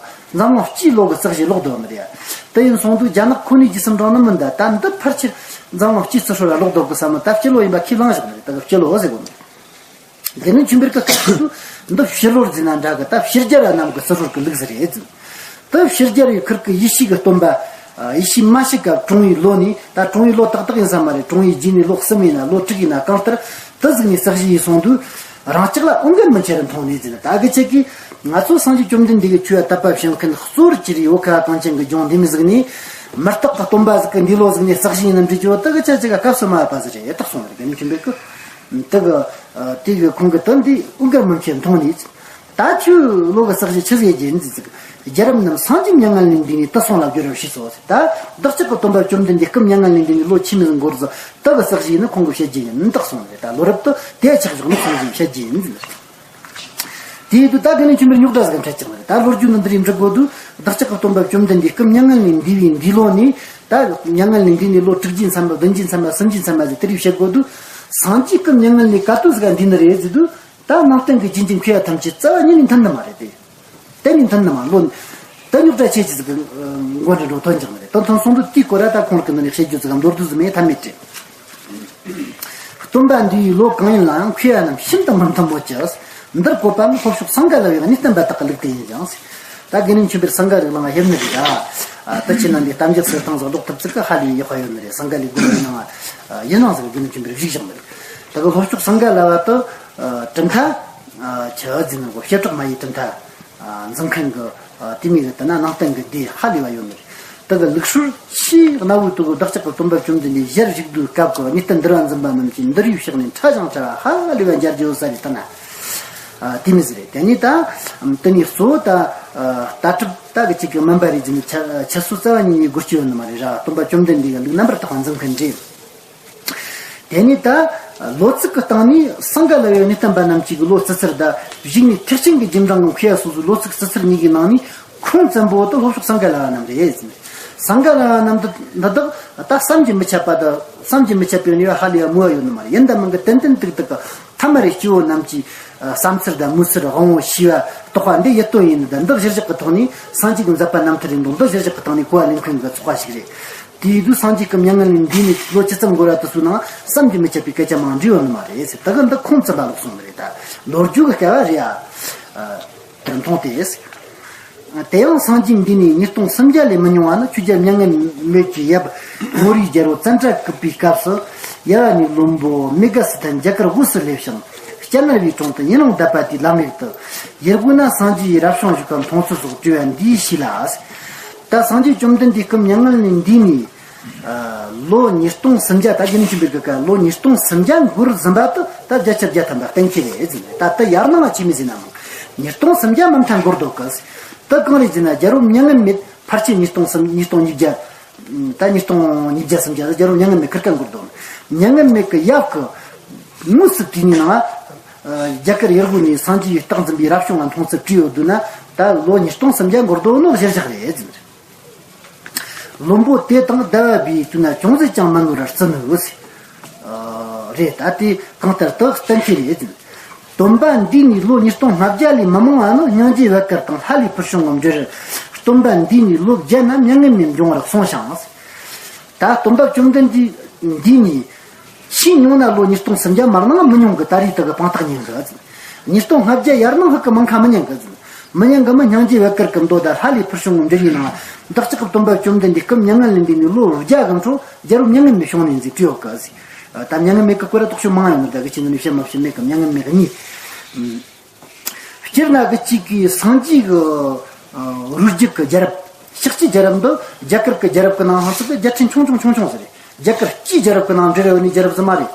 འཛམ་གླིང་སྤྱིའི་ལོ་གི་ཚེག་བཞི་ལོག་འདུག་ནི་རེད། དེ་ཡིན་སོང་དུས་རྒྱ་ནག་ཁོ་ནའི་རྗེས་སུ་འབྲང་ནི་མིན། ད་ད་འདི་ཕལ་ཆེར་འཛམ་གླིང་སྤྱིའི་སི་ཧྲོར་ལ་ལོག་འདུག་གི་བསམ་མོ། ད་སྤྱི་ལོ་ཡིན་པ་ཁས་བླངས་བཞག་ནི་རེད། ད་གི་སྤྱི་ལོ་ཟེར་གོ་ནི་རེད། དེ་ནི་ཆུ་འབེར་གི་སྐབས་སུ་འདི་ཕྱི་ལོར་ཟིན་ན་འདྲ་གི། ད་ཕྱི་རྒྱལ་རྣམས་ཀྱི་སི་ཧྲོར་གི་ལུགས་ཟེར་རེད་ཟིན། དེ་ཕྱི་རྒྱལ་བའི་ཁུར་གི་ཡེ་ཤུ་གི་སྟོན་པ། ཡེ་ཤུ་མ་ཤི་ཀ་གྲོངས་པའི་ལོ་ནས། ད་གྲོངས་པའི་ལོ་ཏག་ཏག་ཡིན་ས་མ་རེད། གྲོངས་པའི་རྗེས་ནས་ལོ་གསུམ་ཡིན་ན་ལོ་དྲུག་ཡིན་ན་གང་ལྟར་དེ་ཟིག་ནས་ས་གཞི་ཡིན་སོང་དུས་རང་ཅག་ལ་འོས་འགན་མི་ཆེ་རུ་མཐོང་ནས་ཟིན། ད་གི་ཆེད་ཀྱིས་ང་ཚོ་སངས་རྒྱས་བཅོམ་ལྡན་འདས་ཀྱི་ཆོས་ལ་དད་པ་བྱེད་མཁན་གཙོ་བོར་གྱུར་ཡོད་ཁ་གངས་ཅན་གྱི་ལྗོངས་འདི་མི་ཟིག་ནས་མི་རྟག་གི་སྟོན་པ་ཟིག་གི་འདི་ལོ་ཟིག་ནས་ས་གཞི་ཡིན་ན་འགྲིག་རྒྱུ་དེ་གི་ཆ་ཅིག་ག་སྐབས་སུ་མ་བབ་པ་ཟིག་རེད། ད་གསུངས་རེད། དེ་ནི་ཆུ་འབེར་གི་དེ་གི། དེ་གི་ཁོང་གི་དོན་འདི་འོས་འགན་མི་ཆེ་མཐོང་ནས། ད་ཁྱོད་ལོ་གི་ས་གཞི་ཆི་ཟིག་རྒྱུ་ཡིན་ཟིག། རྒྱལ་རབས་རྣམས་སངས་རྒྱས་མྱ་ངན་ལས་འདས་ནས་དུ་སོང་ལ་བསྒྱུར་རོ་ཞེས་སོ། ད་བདག་ཅག་གི་སྟོན་པ་བཅོམ་ལྡན་འདས་སྐུ་མྱ་ངན་ལས་འདས་ནས་ལོ་ཆི་མོ་ཟིག་འགོར་ཟིག། དེ་གི་ས་གཞི་ནི་ཁོང་གི་བཤད་རྒྱུ་ཡིན། ད་གསུངས་རེད། ད་ལོ་རབས་དེ་དེ་ཆགས་བཞག་ནི་ཁོང་གི་བཤད་རྒྱུ་ཡིན་ཟིག། དེ་ཡིན་དུས་ད་དེ་ནི་ཆུ་འབེར་རྙོག་དྲ་ཟིག་འཕྲད་ཀྱང་རེད། ད་ལོ་རྒྱུས་ནི་འདི་རིགས་འབྲི་དགོས་དུས་བདག་ཅག་གི་སྟོན་པ་བཅོམ་ལྡན་འདས་སྐུ་མྱ་ངན་ལས་འདས་པའི་འདས་ལོ་ནས། ད་མྱ་ངན་ལས་འདས་ནས་ལོ་དྲུག་བརྒྱའི་མཚམས་པ། བདུན་བརྒྱའི་མཚམས་པ། སུམ་བརྒྱའི་མཚམས་པ་ཟིག་དེ་རིགས་བཤད་དགོས་དུས་སངས་རྒྱས་སྐུ་མྱ་ངན་ལས་ག་དུས་ཟིག་ག་འདས་ནི་རེད་ཟེར་དུས། ད་ནང་བསྟན་གྱི་རྗེས་འཇུག་མཁས་པ་ཐམས་ཅད་རྩ་བ་ཉིད་ནས་མཐུན་ནི་མ་རེད་དེ། གཏན་ནས་མཐུན་ནི་མ་ལོ། ད་རྙོག་དྲ་ཆེ་ཆེ་ཟིག་གི་མགོ་འདྲེན་འགྲོ་ཐོན་ཀྱང་མ་རེད། ད་ཐོན་སོང་དུས་དེའི་སྐོར་ལ་ད་ཁོང་གི་ནང་ནས་བཤད་རྒྱུ་ཟིག་གམ་མདོར་བསྡུས་ཟིག་མེད་ཐབས་མེད་རེད། སྟོན་པ་འདས་པའི་ལོ་གང་ཡིན་ལའང་མཁས་པ་རྣམས་ཤིན་ཏུ་མི་མཐུན་མོད་ཀྱི། འདིར་བཀོད་པ་ནི་ལྷོ་ཕྱོགས་སིངྒ་ལ་བའི་གནས་བརྟན་པ་དག་གི་ལུགས་དེ་ཡིན་ཀྱང་། ད་དགེ་འདུན་ཆོས་འཕེལ་སིངྒ་རིགས་ལ་ང་ཞེད་ནི་རེད་ད། ད་ཁྱེད་རྣམ་པས་གཏམ་རྒྱུད་ཟེར་སྟངས་སོགས་ཀློག་ཐུབ་ཚིག་གི་ཧ་ལས་ཡག་པ་ཡོད་ནི་རེད། སིངྒ་ལའི་དགོན་པའི་ནང་ཡིན་ནང་ཟེར་དགེ་འདུན་ཆོས་འཕེལ་བཞུགས་བཞག་ནི་རེད། ད་གི་ལྷོ་ཕྱོགས་སིངྒ་ལ་བ་དུ་གྲུབ་མཐའ་ཆི་ཟིག་ནི་གོ་བྱེ་བྲག་སྨྲ་བའི་གྲུབ་མཐའ་འཛིན་མཁན་གི་དེ་མོ་གི་དེ་ན་ནང་བསྟན་གི་སྡེ་ཧ་ལས་པ་ཡོད་ནི་རེད། ད་གི་ལུགས་སྲོལ་ཆེས་གནའ་བོའི་དུས་བདག་ཅག་གི་སྟོན་པ་བཅོམ་ལྡན་འདས་ཞལ་བཞུགས་དུས་སྐབས་ཀྱི་གནས་བརྟན་འདུལ་བ་འཛིན་པ་རྣམས་ཀྱིས་འདུལ་བའི་ཕྱག་ནས་ཕྲ་ཞིང་ཕྲ་བ་ཧ་ལས་པ་མཇལ་རྒྱུ་ཡོད་ས་རེད། ད་ན་དེ་མོ་ཟིག་རེད། དེ་ནས་ད་དེ་ནས་གཙོ་བོ་ད་ལྟ་གྲུབ་ད་གི་ཅིག་གི་མིན་པ་རེད་ཟེར་ནས་ཆ་ཆུད་ཟོས་རྩ་བ་ཉིད་ནས་དགོས་ཀྱི་ཡོད་ནི་མ་རེད་ར། སྟོན་པ་བཅོམ་ལྡན་འདས་ཀྱི་ལུགས་རྣམ་པར་དག་པ་འཛིན་མཁན་རེད། དེ་ནས་ད་ལོ་ཚིགས་ཀྱི་སྟེང་ནས་སིངྒ་ལ་བའི་གནས་བརྟན་པ་རྣམས་ཀྱི་ལོ་སི་སིར་ད་བཞུགས་ནས་ཐེག་ཆེན་གྱི་རྗེས་འབྲང་གི་མཁས་པ་སོ་སོའི་ལོ་ཚིགས་སི་སིར་གཉིས་ཀྱི་ནང་ནས་ཁུངས་བཙན་པོ་དེ་ལྷོ་ཕྱོགས་སིངྒ་ལ་བ་རྣམས་རེད་ཟེར། སིངྒ་ལ་བ་རྣམས་འདི་འདི་དག་ད་བསམ་གྱིས་མི་ཁྱབ་པ་དང་བསམ་གྱིས་མི་ཁྱབ་པའི་ནུས་པ་ཧ་ལས་པ་མོ་བ་ཡོད་ནི་མ་རེད། ཡིན་ད་མིན་གི་ཏན་ཏན་ཏིག་ཏིག་གི་ཐ་མ་རེ་སྐྱེ་བོ་རྣམས་ཀྱི་བསམ་ཚུལ་དང་མོས་ཚུལ་དབང་པོ་ཤེས་པ་རྟོགས་པ་འདི་ཡིད་རྟོན་ཡིན་ནི་དང་། འདི་གཞིར་བཞག་གི་ཐོག་ནས་སངས་རྒྱས་ཀྱི་མཛད་པ་རྣམ་ཐར་ཡིན་འདུག་འདི་གཞིར་བཞག་གི་ཐོག་ནས་གོ་བ་ལེན་མཁན་གྱི་ཚོགས་པ་ཞིག་རེད། དེའི་དུས་སངས་རྒྱས་ཀྱི་མྱ་ངན་ལས་འདས་ནས་ལོ་ཇི་ཙམ་འགོར་བ་དེ་ཚོའི་ནང་བསམ་གྱིས་མི་ཁྱབ་པའི་སྐད་ཆ་མང་འདྲི་ཡོད་ནི་མ་རེད་ཟེར། ད་གི་འདི་ཁུངས་བཙུན་པ་ལོག་སོང་ནི་རེད། ད་ལོ་རྒྱུས་ཀྱི་སྐལ་བ་རེད་ཨ། དེར་མཐོང་སྟེ། དེ་ཡང་སངས་རྒྱས་འདས་ནས་ཉིས་སྟོང་སུམ་བརྒྱ་ལས་མི་ཉུང་བ་ནི་ཆོས་རྒྱལ་མྱ་ངན་མེད་ཀྱི་ཡབ་མོ་རའི་རྒྱལ་པོ་ཙནྡྲ་བཀུག་པའི་སྐབས་སུ་ཡབ་བ་ནས་བློན་པོ་མེ་ག་སི་ཐན་རྒྱ་གར་དབུས་སུ་སླེབས་ཤིང་། སྤྱན་རས་པའི་དྲུང་དུ་ཡུན་རིང་བསྡད་པ་དེའི་ལམ་ཡིག་ཏུ། ཡུལ་དབུས་ན་སངས་རྒྱས་ཀྱི་རབ་བྱུང་བཞུགས་པ་མཐོང་ཚུལ་སོགས་བྲིས་པ་འདིའི་ཤུལ་ལ། ད་སངས་རྒྱས་བཅོམ་ལྡན་འདས་སྐུ་མྱ་ངན་ལས་འདས་ནས་ལོ་ཉིས་སྟོང་སུམ་བརྒྱ། ད་རྒྱུན་ཆེན་པོའི་སྐབས་ལོ་ཉིས་སྟོང་སུམ་བརྒྱ་འགོར་ཟིན་པ་དུ་ད་བརྒྱ་ཆ་བརྒྱ་ཐམ་པ་གཏན་འཁེལ་རེད་ཟེར། ད་ད་ཡར་ནང་ཆི་མོ་ཟེར་ན་མང་། ཉིས་སྟོང་སུམ་བརྒྱ་མ་མཐའ་འགོར་འདུག་གི། ད་གང་རེད་ཟེར་ན་རྒྱལ་པོ་མྱ་ངན་མེད་ཕལ་ཆེར་ཉིས་སྟོང་སུམ་ཉིས་སྟོང་ཉིས་བརྒྱ། ད་ཉིས་སྟོང་ཉིས་བརྒྱ་སུམ་བརྒྱ་ཟེར་རྒྱལ་པོ་མྱ་ངན་མེད་ཁིར་ཀ་འགོར་འདུག་མྱ་ངན་མེད་ཀྱི་ཡབ་ཀྱིས་དངོས་སུ་བྲིས་ནས་ནང་། རྒྱ་གར་ཡུལ་དབུས་ནས་སངས་རྒྱས་རྟགས་འཛིན་པའི་རབ་བྱུང་ང་མཐོང་ཚུལ་བྲིས་ཡོད་དུས་ན། ད་ལོ་ཉིས་སྟོང་སུམ་བརྒྱ་འགོར་དོ་ནོ་གཞིར་བཞག་རེད་ཟེར། བློན་པོ་དེ་དང་ཟླ་བ་བུའི་དུས་ན་ཅུང་ཟད་ཀྱང་མི་ནོར་བར་བརྩི་ནུས་ཟེར། རེད། ད་དེ་གང་ལྟར་དུ་གཏན་འཁེལ་རེད་ཟེར། སྟོན་པ་འདིས་ནི་ལོ་ཉིས་སྟོང་ལྔ་བརྒྱ་ལས་མི་མང་བ་ནི་སྙིང་རྗེ་བད་དཀར་དང་ལྷ་ལས་ཕུལ་བྱུང་ངམ་འབྲེལ། སྟོན་པ་འདིས་ནི་ལོ་བརྒྱ་ན་མྱ་ངན་མེད་འབྱུང་བར་གསུངས་ཤིང་། ད་སྟོན་པ་བཅོམ་ལྡན་འདས་འདིས་ནི། ཆེས་ཉུང་ན་ལོ་ཉིས་སྟོང་སུམ་བརྒྱ་མར་ནང་མི་ཉུང་གི། ད་རེས་དག་གི་དཔང་རྟགས་ཉན་གི་ཟེར། ཉིས་སྟོང་ལྔ་བརྒྱ་ཡར་ནང་ཧུ་གི་མང་ཁ་མི་ཉན་གི་ཟེར། མི་ཉན་གི་མི་སྙིང་རྗེ་བད་དཀར་གི་མདོ་དང་ལྷ་ལས་ཕུལ་བྱུང་ངམ་འབྲེལ་ཡིན་ནང་། བདག་ཅག་གི་སྟོན་པ་བཅོམ་ལྡན་འདས་སྐུ་མྱ་ངན་ལས་འདས་ནས་ལོ་བརྒྱ་གི་འཕྲོ་རྒྱལ་པོ་མྱ་ངན་མེད་བྱུང་ནས་ཟེར་བྲིས་ཡོད་གི་ཟེར། ད་མྱ་ངན་མེད་ཀྱི་སྐོར་ར་དོགས་ཤོ་མང་ཡོད་ནི་ད་གི་ཅི་ནི་བཤད་མ་བཤད་མེད་གི། མྱ་ངན་མེད་གཉིས། སྤྱིར་ན་གི་གཅིག་གི་སངས་རྒྱས་གི་རུས་རྒྱུད་ཀྱི་རྒྱལ་རབས། ཤཱཀྱའི་རྒྱལ་རབས་འདི་རྒྱ་གར་གྱི་རྒྱལ་རབས་ཀྱི་ནང་ཧང་སོགས་ཀྱི་རྒྱལ་ཕྲན་ཆུང་ཆུང་ཆུང་ཆུང་ཟེར་རེད། རྒྱ་གར་སྤྱིའི་རྒྱལ་རབས་ཀྱི་ནང་འབྲེལ་བ་ཡོད་ནི་རྒྱལ་རབས་ཟིག་མ་རེད།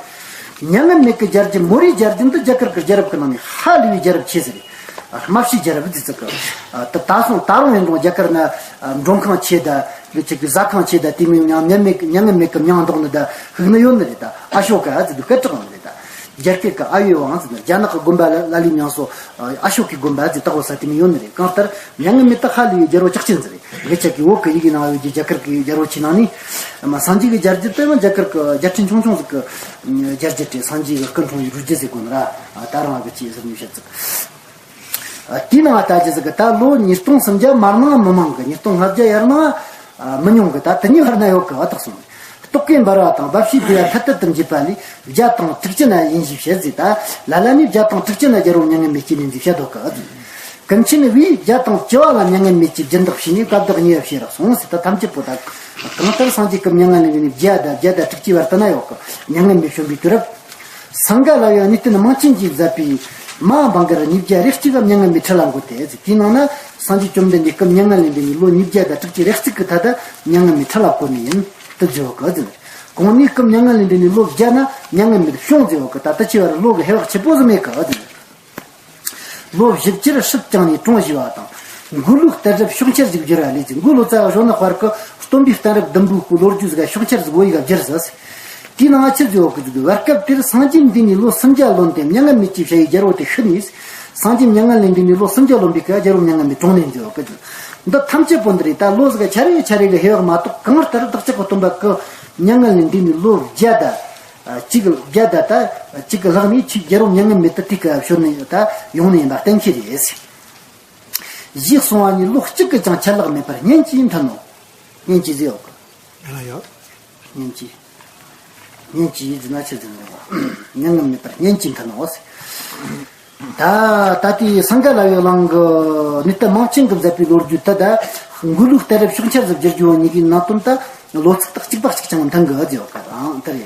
མྱ་ངན་མེད་ཀྱི་རྒྱལ་རྒྱུད། མོ་རའི་རྒྱལ་རྒྱུད་འདི་རྒྱ་གར་གྱི་རྒྱལ་རབས་ཀྱི་ནང་ནས་ཧ་ལས་པའི་རྒྱལ་རབས་ཆེ་ཟེར་རེད། དམའ་བྱའི་རྒྱལ་རབས་འདི་ཙི་གི། ད་ད་སོང་ད་རུང་ཡིན་རུང་རྒྱ་གར་ན་མགྲོན་ཁང་ཆེ་ད། ལུ་ཆེ་གི་ཟ་ཁང་ཆེ་ད། དེ་མིན་ཡང་མྱ་ངན་མེད་མྱ་ངན་མེད་ཀྱི་མྱང་འདོགས་ནི་ད་ཧུག་ནི་ཡོད་ནི་རེད། ད་ཨ་ཤོ་ཀ་ཨ་ཙི་དུ་སྐད་གྲགས་ནི་རེད། ད་རྒྱ་སྐད་ཀྱི་ཨ་ཡོད་དབང་ཟེར་ན་རྒྱ་ནག་གི་དགོན་པ་ལ་ལ་ལའི་མྱང་སོ། ཨ་ཤོ་ཀའི་དགོན་པ་ཨ་ཙི་ལྟ་བུ་ས་དེ་མིན་ཡོད་ནི་རེད། གང་ལྟར་མྱ་ངན་མེད་ད་ཧ་ལས་པའི་རྒྱལ་པོ་ཅག་ཅན་ཟེར་རེད། རྒྱ་ཆ་གི་བོད་ཀྱི་ཡི་གེ་ནང་ཡོད་ཀྱི་རྒྱ་གར་གྱི་རྒྱལ་པོ་ཆེ་ནང་ནི། མ་སངས་རྒྱས་ཀྱི་རྒྱལ་རྒྱུད་དེ་མ་རྒྱ་གར་གྱི་རྒྱལ་ཕྲན་ཆུང་ཆུང་ཟིག་གི་རྒྱལ་རྒྱུད་དེ། སངས་རྒྱས་ཀྱི་སྐུ་འཁྲུངས་པའི་རུས་རྒྱུད་ཟེར་དགོས་ནི་ར། ད་རང་གི་ཅི་ཟེར་ནས་བཤད་ཟིག་དེའི་ནང་ལྟ་ཅི་ཟིག་གི་ད་ལོ་ཉིས་སྟོང་སུམ་བརྒྱ་མར་ནང་མི་མང་གི། ཉིས་སྟོང་ལྔ་བརྒྱ་ཡར་ནང་མི་ཉུང་གི། ད་དེ་གཉིས་བར་ན་ཡོད་གི་བ་དག་སོང་། རྟོག་གེ་འབར་བ་དང་འབབ་ཕྱིའི་བདེ་བ་ཐད་དད་དུ་འབྱེད་པ་ལས་བརྒྱ་དང་དྲུག་ཅུ་ན་ཡིན་ཞེས་བཤད་ཟིག་ད་ལ་ལ་ནི་བརྒྱ་དང་དྲུག་ཅུ་ན་རྒྱལ་པོ་མྱ་ངན་མེད་ཀྱིས་ནི་ཟིག་བཤད་དོ་གི། ཀུན་མཁྱེན་བས་བརྒྱ་དང་བཅུ་བ་ལ་མྱ་ངན་མེད་ཀྱི་སྦྱིན་བདག་བྱས་ནས་བཀའ་བདག་ཉེ་བར་བྱས་རག་སོང་ཟིག་ད་ཐམས་ཅད་པོ་ད་གང་ལྟར་སངས་རྒྱས་སྐུ་མྱ་ངན་ལས་འདས་ནས་བརྒྱ་ད་བརྒྱ་ད་དྲུག་ཅུའི་བར་དུ་ན་ཡོད་གི། མྱ་ངན་མེད་བྱོན་པའི་དུས་རབས། སངྒ་ལ་བའི་ནུས་རྟེན་དམངས་ཆེན་གྱིས་མཛད་པའི་མ་འབངས་གར་ཉིས་བརྒྱ་རེ་གཅིག་གམ་མྱ་ངན་མེད་ཁྲི་ལ་འགོད་དེ་ཟེར། དེའི་ནང་ན་སངས་རྒྱས་བཅོམ་ལྡན་འདས་སྐུ་མྱ་ངན་ལས་འདས་ནས་ལོ་ཉིས་བརྒྱ་དང་དྲུག་ཅུ་རེ་གཅིག་གི་ཐད་དུ་མྱ་ངན་མེད་ཁྲི་ལ་བསྐོར་ནི་ཡིན་དུ་བརྗོད་གི་ཟེར། གོང་ནས་སྐུ་མྱ་ངན་ལས་འདས་ནས་ལོ་བརྒྱ་ན་མྱ་ངན་མེད་བྱུང་ཟེར་བ་གི། ད་ལྟ་ཅི་བར་ལོ་གི་ཧེ་བག་ཆེ་པོ་ཟིག་མེད་གི་ཟེར། ལོ་བཞི་བཅུར་སྲིད་བསྐྱངས་ནས་གྲོང་བཞེས་པ་དང་། མགོ་ལུག་གཏད་རབས་ཕྱོགས་འཆར་ཟིག་བསྒྱུར་བ་ལས་ཀྱི་མགོ་ལོ་ཙཱ་བ་གཞོན་ནུ་དཔལ་གྱི་སྟོན་པའི་གཏད་རབས་བདུན་པོའི་སྐོར་ལོ་རྒྱུས་ཟིག་ཕྱོགས་འཆར་ཟིག་བོད་ཡིག་བསྒྱུར་ཟིག་དེའི་ནང་ཆི་ཟིག་ཡོད་གི་ཟིག་བར་སྐབས་དེར་སངས་རྒྱས་འདས་ནས་ལོ་སུམ་བརྒྱ་ལོན་ཏེ་མྱ་ངན་མེད་ཅེས་བྱ་བའི་རྒྱལ་པོ་དེ་ཤི་ནས། སངས་རྒྱས་མྱ་ངན་ལས་འདས་ནས་ལོ་སུམ་བརྒྱ་ལོན་པའི་སྐབས་རྒྱལ་པོ་མྱ་ངན་མེད་གྲོངས་ནས་འདུག་གི་ཟིག་འདི་ཐམས་ཅད་པོ་འདི་རེད། ད་ལོ་ཟིག་ཆ་རེ་ཆ་རེ་གི་ཧེ་བག་མ་གཏོགས། གང་ལྟར་བདག་ཅག་གི་སྟོན་པ་གི་མྱ་ངན་ལས་འདས་ནས་ལོ་བརྒྱ་དང་གཅིག་བརྒྱ་ད་ད་གཅིག་གི་ལྷག་ནས་ཆིག་རྒྱལ་པོ་མྱ་ངན་མེད་དུ་དེ་ག་བྱོན་ནས་ད་ཡོང་ནས་ཡིན་པ་གཏན་འཁེལ་རེད། ཞེས་གསུངས་པ་ནི་ལོ་གཅིག་གི་ཀྱང་ཆད་ལྷག་མེད་པར་བསྙེན་ཅིང་མཐུན་ནོ། བསྙེན་ཅིང་ཟེར་ཡོད་གི། ཡང་ཡོད། བསྙེན་ཅིང་། བསྙེན་ཅིང་ཡིན་ན་ཆི་ཟེར་ནས་མྱ་ངན་མེད་པར་བསྙེན་ཅིང་མཐུན་ནོ། ད་ད་ལྟའི་སངྒ་ལ་བའི་གླིང་གི་ནུས་རྟེན་དམངས་ཆེན་གྱིས་མཛད་པའི་ལོ་རྒྱུས་དེ་ད་མགོ་ལུག་གཏད་རབས་ཕྱོགས་འཆར་ཟིག་བསྒྱུར་རྒྱུ་བོ་གཉིས་ཀའི་ནང་དོན་ད་ལོ་ཚིགས་དག་གཅིག་པ་གཅིག་ཀྱང་མཐུན་གི་ཡོད་གི་དང་དེ་རེད།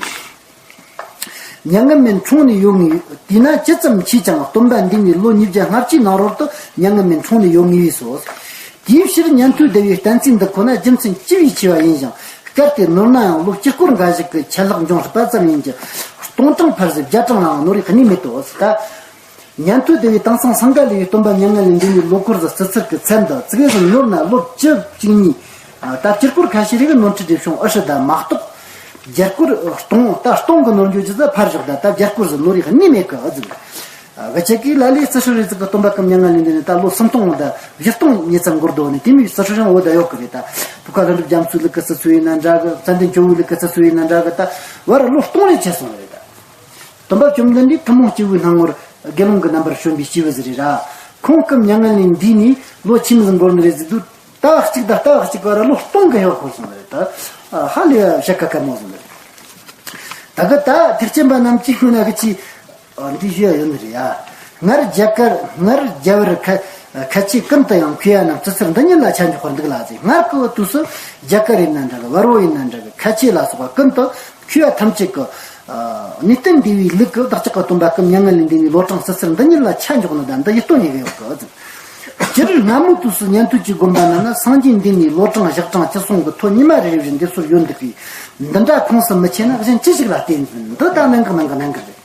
མྱ་ངན་མེད་འཁྲུངས་ནས་ཡོད་ངེས། དེས་ན་ཇི་ཙམ་མཁྱེན་ཀྱང་སྟོན་པ་འདས་ནས་ལོ་ཉིས་བརྒྱ་ལྔ་བཅུའི་ནང་རོལ་དུ་མྱ་ངན་མེད་འཁྲུངས་ནས་ཡོད་ངེས་པས་སོ། དེའི་ཕྱིར་ཉན་ཐོས་སྡེ་པའི་བསྟན་རྩིས་འདི་ཁོ་ན་རྒྱུ་མཚན་ཅི་བས་ཆེ་བ་ཡིན་ཞིང་། གལ་ཏེ་ནོར་ན་ཡང་ལོ་དཀྱིལ་འཁོར་འགའ་ཞིག་གི་ཆད་ལྷག་འབྱུང་སྲིད་པ་ཙམ་ཡིན་གྱི། སྟོང་གྲངས་ཕལ་ཟེར་བརྒྱ་གྲངས་ལའང་ནོར་བའི་གནས་མེད་དོ། ད་ཉན་ཐོས་སྡེ་པའི་དེང་སང་སངྒ་ལ་བའི་སྟོན་པ་མྱ་ངན་ལས་འདས་ནས་ལོ་འཁོར་ཟིག་བརྩི་ཚུལ་གྱི་ཚད་འདི་ཙི་གེ་ཟིག་ནོར་ན་ལོ་བཅུ་གཅིག་གཉིས། ད་དཀྱིལ་འཁོར་ཁ་ཤས་རིགས་ནོར་འཁྲུལ་རེ་བྱུང་ཨེ་ཧྲི་ད་མ་གཏོགས། རྒྱལ་སྐོར་སྟོང་ད་སྟོང་གི་ནོར་འགྱོ་རྒྱུ་ཟིག་ཕར་བཞག་ད་ད་རྒྱལ་སྐོར་ཟིག་ནོར་བའི་གནས་མེད་གི་ཨ་ཟིག་ཨ་གི་ཅག་གིས་ལ་ལས་རྩི་ཤོ་རེ་ཟིག་གི་སྟོན་པ་སྐུ་མྱ་ངན་ལས་འདས་ནས་ད་ལོ་སུམ་སྟོང་ད་བཞི་སྟོང་ཉིས་ཙམ་འགོར་འདུག་ནས་དེ་མིན་རྩི་ཤོ་རང་འོ་ད་ཡོད་གི་རེད། ད་བུ་ག་ལྷུན་གྲུབ་རྒྱ་མཚོའི་ལུགས་ཀྱི་རྩི་ཚུལ་ཡིན་ན་འདྲ་གི། ཙན་དན་ཇོ་བོའི་ལུགས་ཀྱི་རྩི་ཚུལ་ཡིན་ན་འདྲ་གི། ད་བར་ལོ་སྟོང་རེ་ཆད་སོང་རེད། ད་སྟོན་པ་བཅོམ་ལྡན་འདས་ཐུན་མོང་སྐྱེས་བུའི་སྣང་ངོར་དགེ་སློང་གི་རྣམ་པར་བྱོན་པའི་སྐྱེས་བུ་ཟིག་རེད་ར། ཁོང་སྐུ་མྱ་ངན་ལས་འདས་ནས་ལོ་ཆི་མོ་ཟིག་འགོར་ནི་རེད་ཟེར་དུས། ཟླ་བ་གཅིག་དང་ཟླ་བ་གཅིག་བར་ལོ་སྟོང་གི་ཡོད་ཁོ་སོང་རེད། ད་ཧ་ལས་བཤད་ཁ་ཁ་མོ་སོང་རེད། ད་གི་ད་ཐེག་ཆེན་པ་རྣམས་ཀྱིས་སྔོན་ན་གི་ཅི་འདི་ཞུ་ཡ་ཡོད་ནི་རེད་ཡ། སྔར་རྒྱ་གར་སྔར་རྒྱ་བར་ཁ་ཁ་ཆེ་ཀུན་ཏུ་ཡང་མཁས་པ་རྣམས་ཙི་ཙིར་འདི་ཉིད་ལ་ཆ་འཇོག་པར་འདུག་ལ་ཟེར། སྔར་གི་དུས་སུ་རྒྱ་གར་ཡིན་ན་འདྲ་གི། བར་བོ་ཡིན་ན་འདྲ་གི། ཁ་ཆེ་ལ་སོགས་པ་ཀུན་ཏུ་མཁས་པ་ཐམས་ཅད་ཀྱི་ནུས་རྟེན་འདས་པའི་ལུགས་ཀྱི་བདག་ཅག་གི་སྟོན་པ་སྐུ་མྱ་ངན་ལས་འདས་ནས་ལོ་གྲངས་ཙི་ཙིར་འདི་ཉིད་ལ་ཆ་འཇོག་ནི་དང་འདི་ཡིད་རྟོན་ཡེ་གི་ཡོད་གི། སྤྱིར་སྔ་མོའི་དུས་སུ་ཉན་ཐོས་ཀྱི་དགོན་པ་རྣམས་ན་སངས་རྒྱས་འདས་ནས་ལོ་གྲངས་ཞག་གྲངས་ཅི་སོང་གི་ཐོ་ཉི་མ་རེ་རེ་བཞིན་འདེབས་སྲོལ་ཡོད་འདུག་གི། འདི་འདྲ་ཁོངས་སུ་མི་ཆེ་ན་གཞན་ཅི་ཞིག་ལ་བརྟེན་ཟིན། འདི་ད་ནང་གི་ནང་གི་ནང་གི་རེད།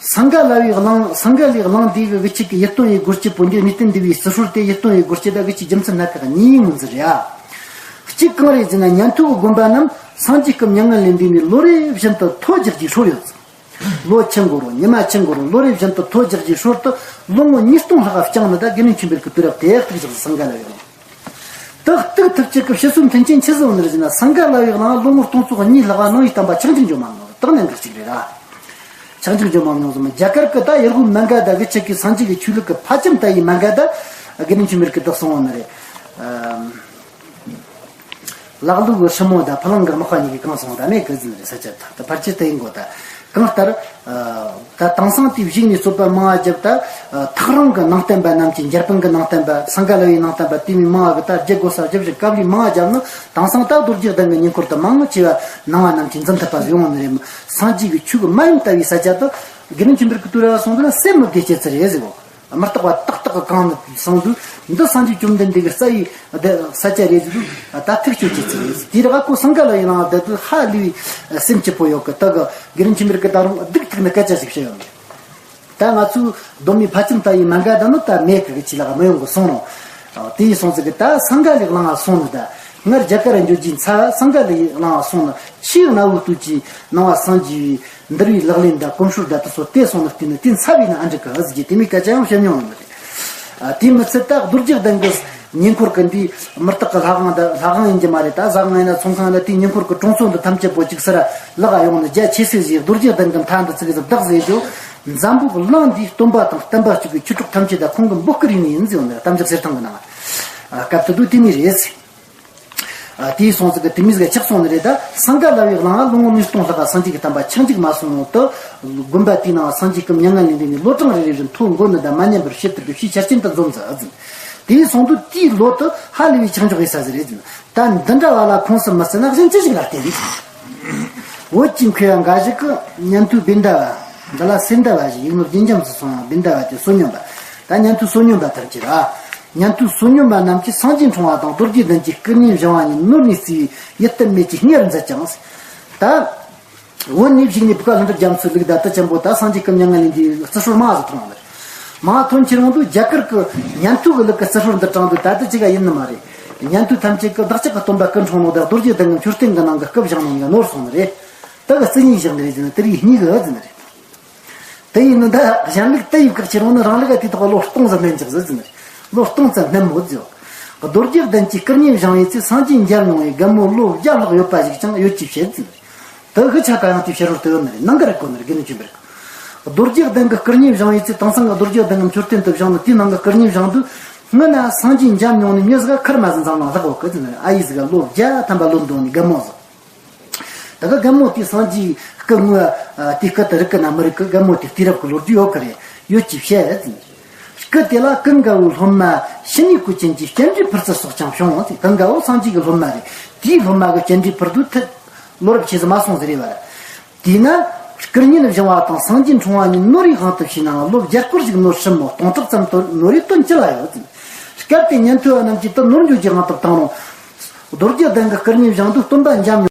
སངྒ་ལ་བའི་གླིང་། སངྒ་ལའི་གླིང་འདི་གི་གི་ཅིག་གི་ཡིད་རྟོན་ཡེ་དགོས་ཀྱི་བོད་འདི་ནུས་རྟེན་འདས་པའི་རྩི་ཤོ་དེ་ཡིད་རྟོན་ཡེ་དགོས་ཀྱི་ད་གི་ཅིག་རྒྱུ་མཚན་སྣ་ཁ་གཉིས་ངོས་འཛིན་རེད་ཨ། གཅིག་གང་རེད་ཟེར་ན། ཉན་ཐོས་ཀྱི་དགོན་པ་རྣམས་ སངས་རྒྱས་སྐུ་མྱ་ངན་ལས་འདས་ནས་ལོ་རེ་བཞིན་དུ་ཐོ་རྒྱག་རྒྱུའི་སྲོལ་ཡོད། ལོ་ཆི་འགོར་རུང་ཉི་མ་ཆི་འགོར་རུང་ལོ་རེ་བཞིན་དུ་ཐོ་རྒྱག་རྒྱུའི་སྲོལ་དུ་ལོ་ངོ་ཉིས་སྟོང་ལྷག་བསྐྱངས་ནས་ད་དགེ་འདུན་ཆོས་འཕེལ་གྱི་དུས་རབས་དེ་ཡག་ཐུག་བཞག་སངས་རྒྱས་ལ་ཡོད། དེ་གཏུག་ཐུབ་ཅིག་གི་ཕྱི་སོ་མཐུན་རྐྱེན་ཆི་ཟིག་ཡོད་ནི་རེད་ཟེར་ན། སངས་རྒྱས་ལ་ཡོད་ལའང་ལོ་ངོ་སྟོང་ཚོ་གཉིས་ལྷག་གནང་བའི་བསྟན་པ་ཆག་འཇིག་འགྱོ་མ་མྱོང་། དེ་གནད་འགག་ཅིག་རེད་ར། ཆག་འཇིག་འགྱོ་མ་མྱོང་ཟེར་མ། རྒྱ་གར་གི་ད་ཡུལ་གོ་མ་འགའ་ད་གི་ཆེད་ཀྱི་སངས་རྒྱས་ཀྱི་ཆོས་ལུགས་ཀྱི་ཕ་ཁྱིམ་ད་ཡི་མ་འགའ་ད་དགེ་འདུན་ཆོས་འཕེལ་གྱི་བདག་སོང་བ་ནི་རེད། ཨམ། ལག་ལུག་གི་སྲིན་མོ་དང་ཕ་ལང་གི་དམག་པ་གཉིས་ཀྱིས་གང་སོང་ད་མེད་གི་ཟེར་ནི་རེད། ས་ཆ་ད་ད་ཕལ་ཆེར་དེ་ཡིན་གོ། ད་གང་ལྟར། ད་དེང་སང་དེའི་གཞུག་ནས་རྩོད་པ་མང་བ་བརྒྱབ། ད་ཐག་རིང་གི་ནང་བསྟན་པ་རྣམས་ཀྱིས་འཇར་པན་གྱི་ནང་བསྟན་པ་སངས་རྒྱས་ལ་ཡི་ནང་བསྟན་པ་དེ་མིན་མང་བ་གི་ད་བརྒྱུད་དགོས་ས་བརྒྱབ་བཞིན་དཀའ་ལས་མང་བ་བརྒྱབ་ནི། དེང་སང་ད་རྡོ་རྗེ་གདན་གྱི་ཉེ་འཁོར་དུ་མང་ཆེ་བ་ནང་བ་རྣམས་ཀྱིས་འཛིན་ཐུབ་པ་ཡོང་ནི་རེད། སངས་རྒྱས་ཀྱི་ཆོས་ཀྱི་མ་ཡིན་ལྟ་བུའི་ས་ཆ་དུ་དགེ་འདུན་ཆོས་འཕེལ་གྱི་དུས་རབས་སོང་དུས་ན་སེམས་མི་བདེ་བྱེད་ཚུལ་རེད་ཟེར་གོ། མི་རྟག་པ་ཏག་ཏག་གི་གང་ནི་སོང་དུས་འདི་སངས་རྒྱས་བཅོམ་ལྡན་འདས་ཀྱི་རྩ་བའི་ས་ཆ་རེད་ཟེར་དུས་ད་ཐུགས་སྐྱོ་བྱེད་ཚུལ་རེད། དེ་ར་གོ་སངས་རྒྱས་ལ་ཡི་ནང་བསྡད་དུས་ཧ་ལས་པའི་སེམས་སྐྱིད་པོ་ཡོད་གི། ད་གི་དགེ་འདུན་ཆོས་འཕེལ་གྱི་ད་རུང་སྡུག་ཐུག་ནི་སྐད་ཆ་ཞིག་བཤད་ཡོང་གི། ད་ང་ཚོའི་གདོད་མའི་ཕ་ཁྱིམ་ད་ཡི་མ་འགའ་ད་ནི་ད་མེད་གི་གི་ཆི་ལ་ག་མི་ཡོང་གི་སོང་རུང་། དེ་ཡི་སོང་ཚེ་གི་ད་སངས་རྒྱས་ལ་ཡི་གླེང་བ་སོང་ནི། ད་སྔར་རྒྱ་གར་འགྱོ་རྒྱུའི་ཚ་སངས་རྒྱས་ལ་ཡི་གླེང་བ་སོང་ནི། ཆེས་གནའ་བོའི་དུས་ཀྱི་ནང་བ་སངས་རྒྱས་པའི་འདུལ་བའི་ལག་ལེན་དང་གོམས་སྲོལ་དང་དེ་ཚོ་དེ་སོང་ནི་བལྟས་ནི་དེ་འཚབ་བས་ན་ཨ་འགྲིག་གི་ཨ་ཟིག་གི་དེ་མོའི་སྐད་ཆ་ཡང་བཤད་མྱོང་ཡོད་ནི་རེད། དེ་མི་ཚད་ད་རྡོ་རྗེ་གདན་གྱི་ཉེ་འཁོར་གྱི་འདི་མི་རྟག་གི་ལྷ་ཁང་ད་ལྷ་ཁང་ཡིན་གྱི་མ་རེད། ད་ཟ་ཁང་ཡིན་ན་ཚོང་ཁང་ཡིན་ན་དེའི་ཉེ་འཁོར་གྱི་གྲོང་ཚོ་འདི་ཐམས་ཅད་པོ་གཅིག་སར་ལག་ཡོང་ནི་རྒྱ་ཆེ་སེ་ཟིག་རྡོ་རྗེ་གདན་གྱི་མཐའ་འདི་ཚིག་གི་བདག་ཟེར་རྒྱུ། འཛམ་བུ་གླིང་འདིའི་སྟོན་པ་དང་བསྟན་པ་གཅིག་གི་ཆོས་གྲོགས་ཐམས་ཅད་ད་ཁོང་གི་འབོད་སྐུལ་ཡིན་ནི་ཡིན་ཟེར་ཡོང་ནི་རེད། གཏམ་རྒྱུད་གསེར་ཐང་གི་ནང་། སྐབས་དེ་དུས་དེ་མི་རེད་ཟེར། དེའི་སོང་ཙི་གི་དེ་མིས་ག་ཆགས་སོང་ནི་རེད། ད་སངས་རྒྱས་ལ་བའི་གླེང་བ་ལོ་ངོ་ཉིས་སྟོང་ལྷག་ག་སངས་རྒྱས་ཀྱི་བསྟན་པ་ཆག་འཇིག་མ་སོང་ནོ་དུ། དགོན་པ་དེའི་ནང་སངས་རྒྱས་སྐུ་མྱ་ངན་ལས་འདས་ནས་ལོ་གྲངས་རེ་རེ་བཞིན་ཐོ་འགོད་ནི་དང་མ་ཉམས་པར་བྱེད་ཐུབ་པའི་ཤེས་ཆ་རྐྱེན་དུ་འཛོམས་ཟེར་ཨ་ཟིན། དེའི་སོང་དུ་དེའི་ལོ་དུ་ཧ་ལས་པའི་ཆག་འཇོག་ཡིན་ས་ཟིག་རེད་ཟིན། ད་འདི་འདྲ་བ་ལ་ཁོང་སུ་མི་སྲིད་ན་གཞན་ཅི་ཞིག་ལ་བརྟེན་རེད། བོད་ཀྱི་མཁས་པ་འགའ་ཞིག་གིས་ཉན་ཐོས་བཻ་ཌཱ་བ། འདི་ལ་སེ་ཎྡ་བ་ཞེས་ཡིག་ནོར་རྒྱུན་འབྱམས་སུ་སོང་ཡང་བཻ་ཌཱ་བ་སྟེ་བསོད་སྙོམས་པ། ད་ཉན་ཐོས་བསོད་སྙོམས་པ་ཐམས་ཅད་ལ། ཉན་ཐོས་བསོད་སྙོམས་པ་རྣམས་ཀྱིས་སངས་རྒྱས་འཁྲུངས་པ་དང་རྡོ་རྗེ་གདན་གྱི་སྐུ་བརྙན་བཞེངས་པ་གཉིས་ནོར་ནས་བརྩིས་པའི་ཡིད་གཏམ་མེད་ཀྱི་སྙིང་རུ་མཛད་ཀྱང་། ད། བོད་ནས་བཞུགས་ནས་བུ་ག་ལྷུན་གྲུབ་རྒྱ་མཚོའི་ལུགས་ད་ལྟ་ཅན་པོ་ད་སངས་རྒྱས་སྐུ་མྱ་ངན་ལས་འདས་རྩི་སྲོལ་མང་ཟིག་ཐོན་ནི་རེད། མང་ཐོན་ཁྱེར་འོང་དུས་རྒྱ་གར་གྱི་ཉན་ཐོས་ཀྱི་ལུགས་ཀྱི་རྩི་སྲོལ་འདི་དྲངས་དུས་ད་ལྟ་ཅི་ག་ཡིན་ནི་མ་རེད། ཉན་ཐོས་ཐམས་ཅད་ཀྱིས་བདག་ཅག་གི་སྟོན་པ་སྐུ་འཁྲུངས་ནོ་དང་རྡོ་རྗེ་གདན་གྱི་མཆོད་རྟེན་གྱི་ནང་གི་སྐུ་བཞེངས་ནོ་ནོར་སོང་ནི་རེད། ད་གི་རྩི་ཉིས་བཞག་ནི་རེད་ཟེར་ན་དེ་རིགས་གཉིས་གི་ཨ་ཟེར་ནི་རེད། དེ་ཡིན་ནི་ད་གཞན་ལུགས་དེ་ཡི་བཀག་ཁྱེར་འོང་ནི་རང་ལུགས་ཨ་དེ་ཐོག་ལོ་སྟོང་ཙམ་སྣན་འཇགས་ཟེར་ཟེར་ནི་རེད། ལོ་སྟོང་ཙམ་སྣན་མོད་ཟེར། རྡོ་རྗེ་གདན་གྱི་སྐུ་བརྙན་བཞེངས་ཡོད་ཚེ་སངས་རྒྱས་མཇལ་མྱོང་བའི་རྒན་མོ་ལོ་བརྒྱ་ལྷག་ཡོད་པ་ཞིག་ཀྱང་ཡོད་ཅེས་བཤད་ཟེར་ནི་རེད། དེ་གི་ཆ་ག་ཡང་དེའི་ཕྱི་རོལ་དུ་ཡོད་ནི་རེད། ནང་གི་རིག་གོ་ནི་རེད། དགེ་འདུན་ཆོས་འཕེལ་གི། རྡོ་རྗེ་གདན་གྱི་སྐུ་བརྙན་བཞེངས་ཡོད་ཚེ་དེང་སང་གི་རྡོ་རྗེ་གདན་གྱི་མཆོད་རྟེན་དུ་བཞེངས་ནས་དེའི་ནང་གི་སྐུ་བརྙན་བཞེངས་དུས་སྔོན་ན་སངས་རྒྱས་མཇལ་མྱོང་ནི་མྱི་ཟིག་ག་ཁར་མ་ཟིག་འཛམ་གླིང་ལྷག་ཡོད་གི་ཟེར་ནི་རེད། ཨ་ཡེ་ཟིག་ག་ལོ་བརྒྱ་ཐམ་པ་ལོན་འདུག་ནི་རྒན་མོ་ཟིག་ད་ག་རྒན་མོ་དེ་སངས་རྒྱས་སྐུ་ངོ་དེ་སྐུ་དེ་རིག་གི་ན་མི་རིག་གི། རྒན་མོ་དེ་དུས་རབས་ཀྱི་ལོ་རྒྱུས་ཡོད་གི་རེད། ཡོད་ཅེས་བཤད་ཟེར་ནི་རེད། སྐུ་དེ་ལ་ཀུན་དགའ་བོའི་སློབ་མ་ཤི་ནུས་ཀུན་ཅན་གྱི་སྤྱན་འདྲེན་ཕུལ་ཚུལ་སོགས་ཀྱང་བྱུང་ཟེར། ཀུན་དགའ་བོ་སངས་རྒྱས་ཀྱི་སློབ་མ་རེད། དེའི་སློབ་མ་གི་སྤྱན་འདྲེན་ཕུལ་དུས་ཐད་ལོ་རབས་ཆེ་ཟིག་མ་སོང་ཟེར་རེད་བ། དེས་ན་སྐུ་བརྙན་བཞེངས་པ་དང་སངས་རྒྱས་འཁྲུངས་པ་གཉིས་ནོར་བའི་དབང་དུ་བྱས་ན་ལོ་བརྒྱ་སྐོར་ཞིག་ནོར་སྲིད་མོད་སྟོང་ཕྲག་ཙམ་དུ་ནོར་བའི་དོན་ཅི་ལ་ཡོད་ཟེར། སྐབས་དེ་ཉན་ཐོས་པ་རྣམས་ཀྱིས་དེ་ནོར་འགྱོ་རྒྱུའི་དབང་དུ་བཏང་རུང་། རྡོ་རྗེ་གདན་གྱི་སྐུ་བརྙན་བཞེངས་དུས་སྟོན་པ་འཇམ་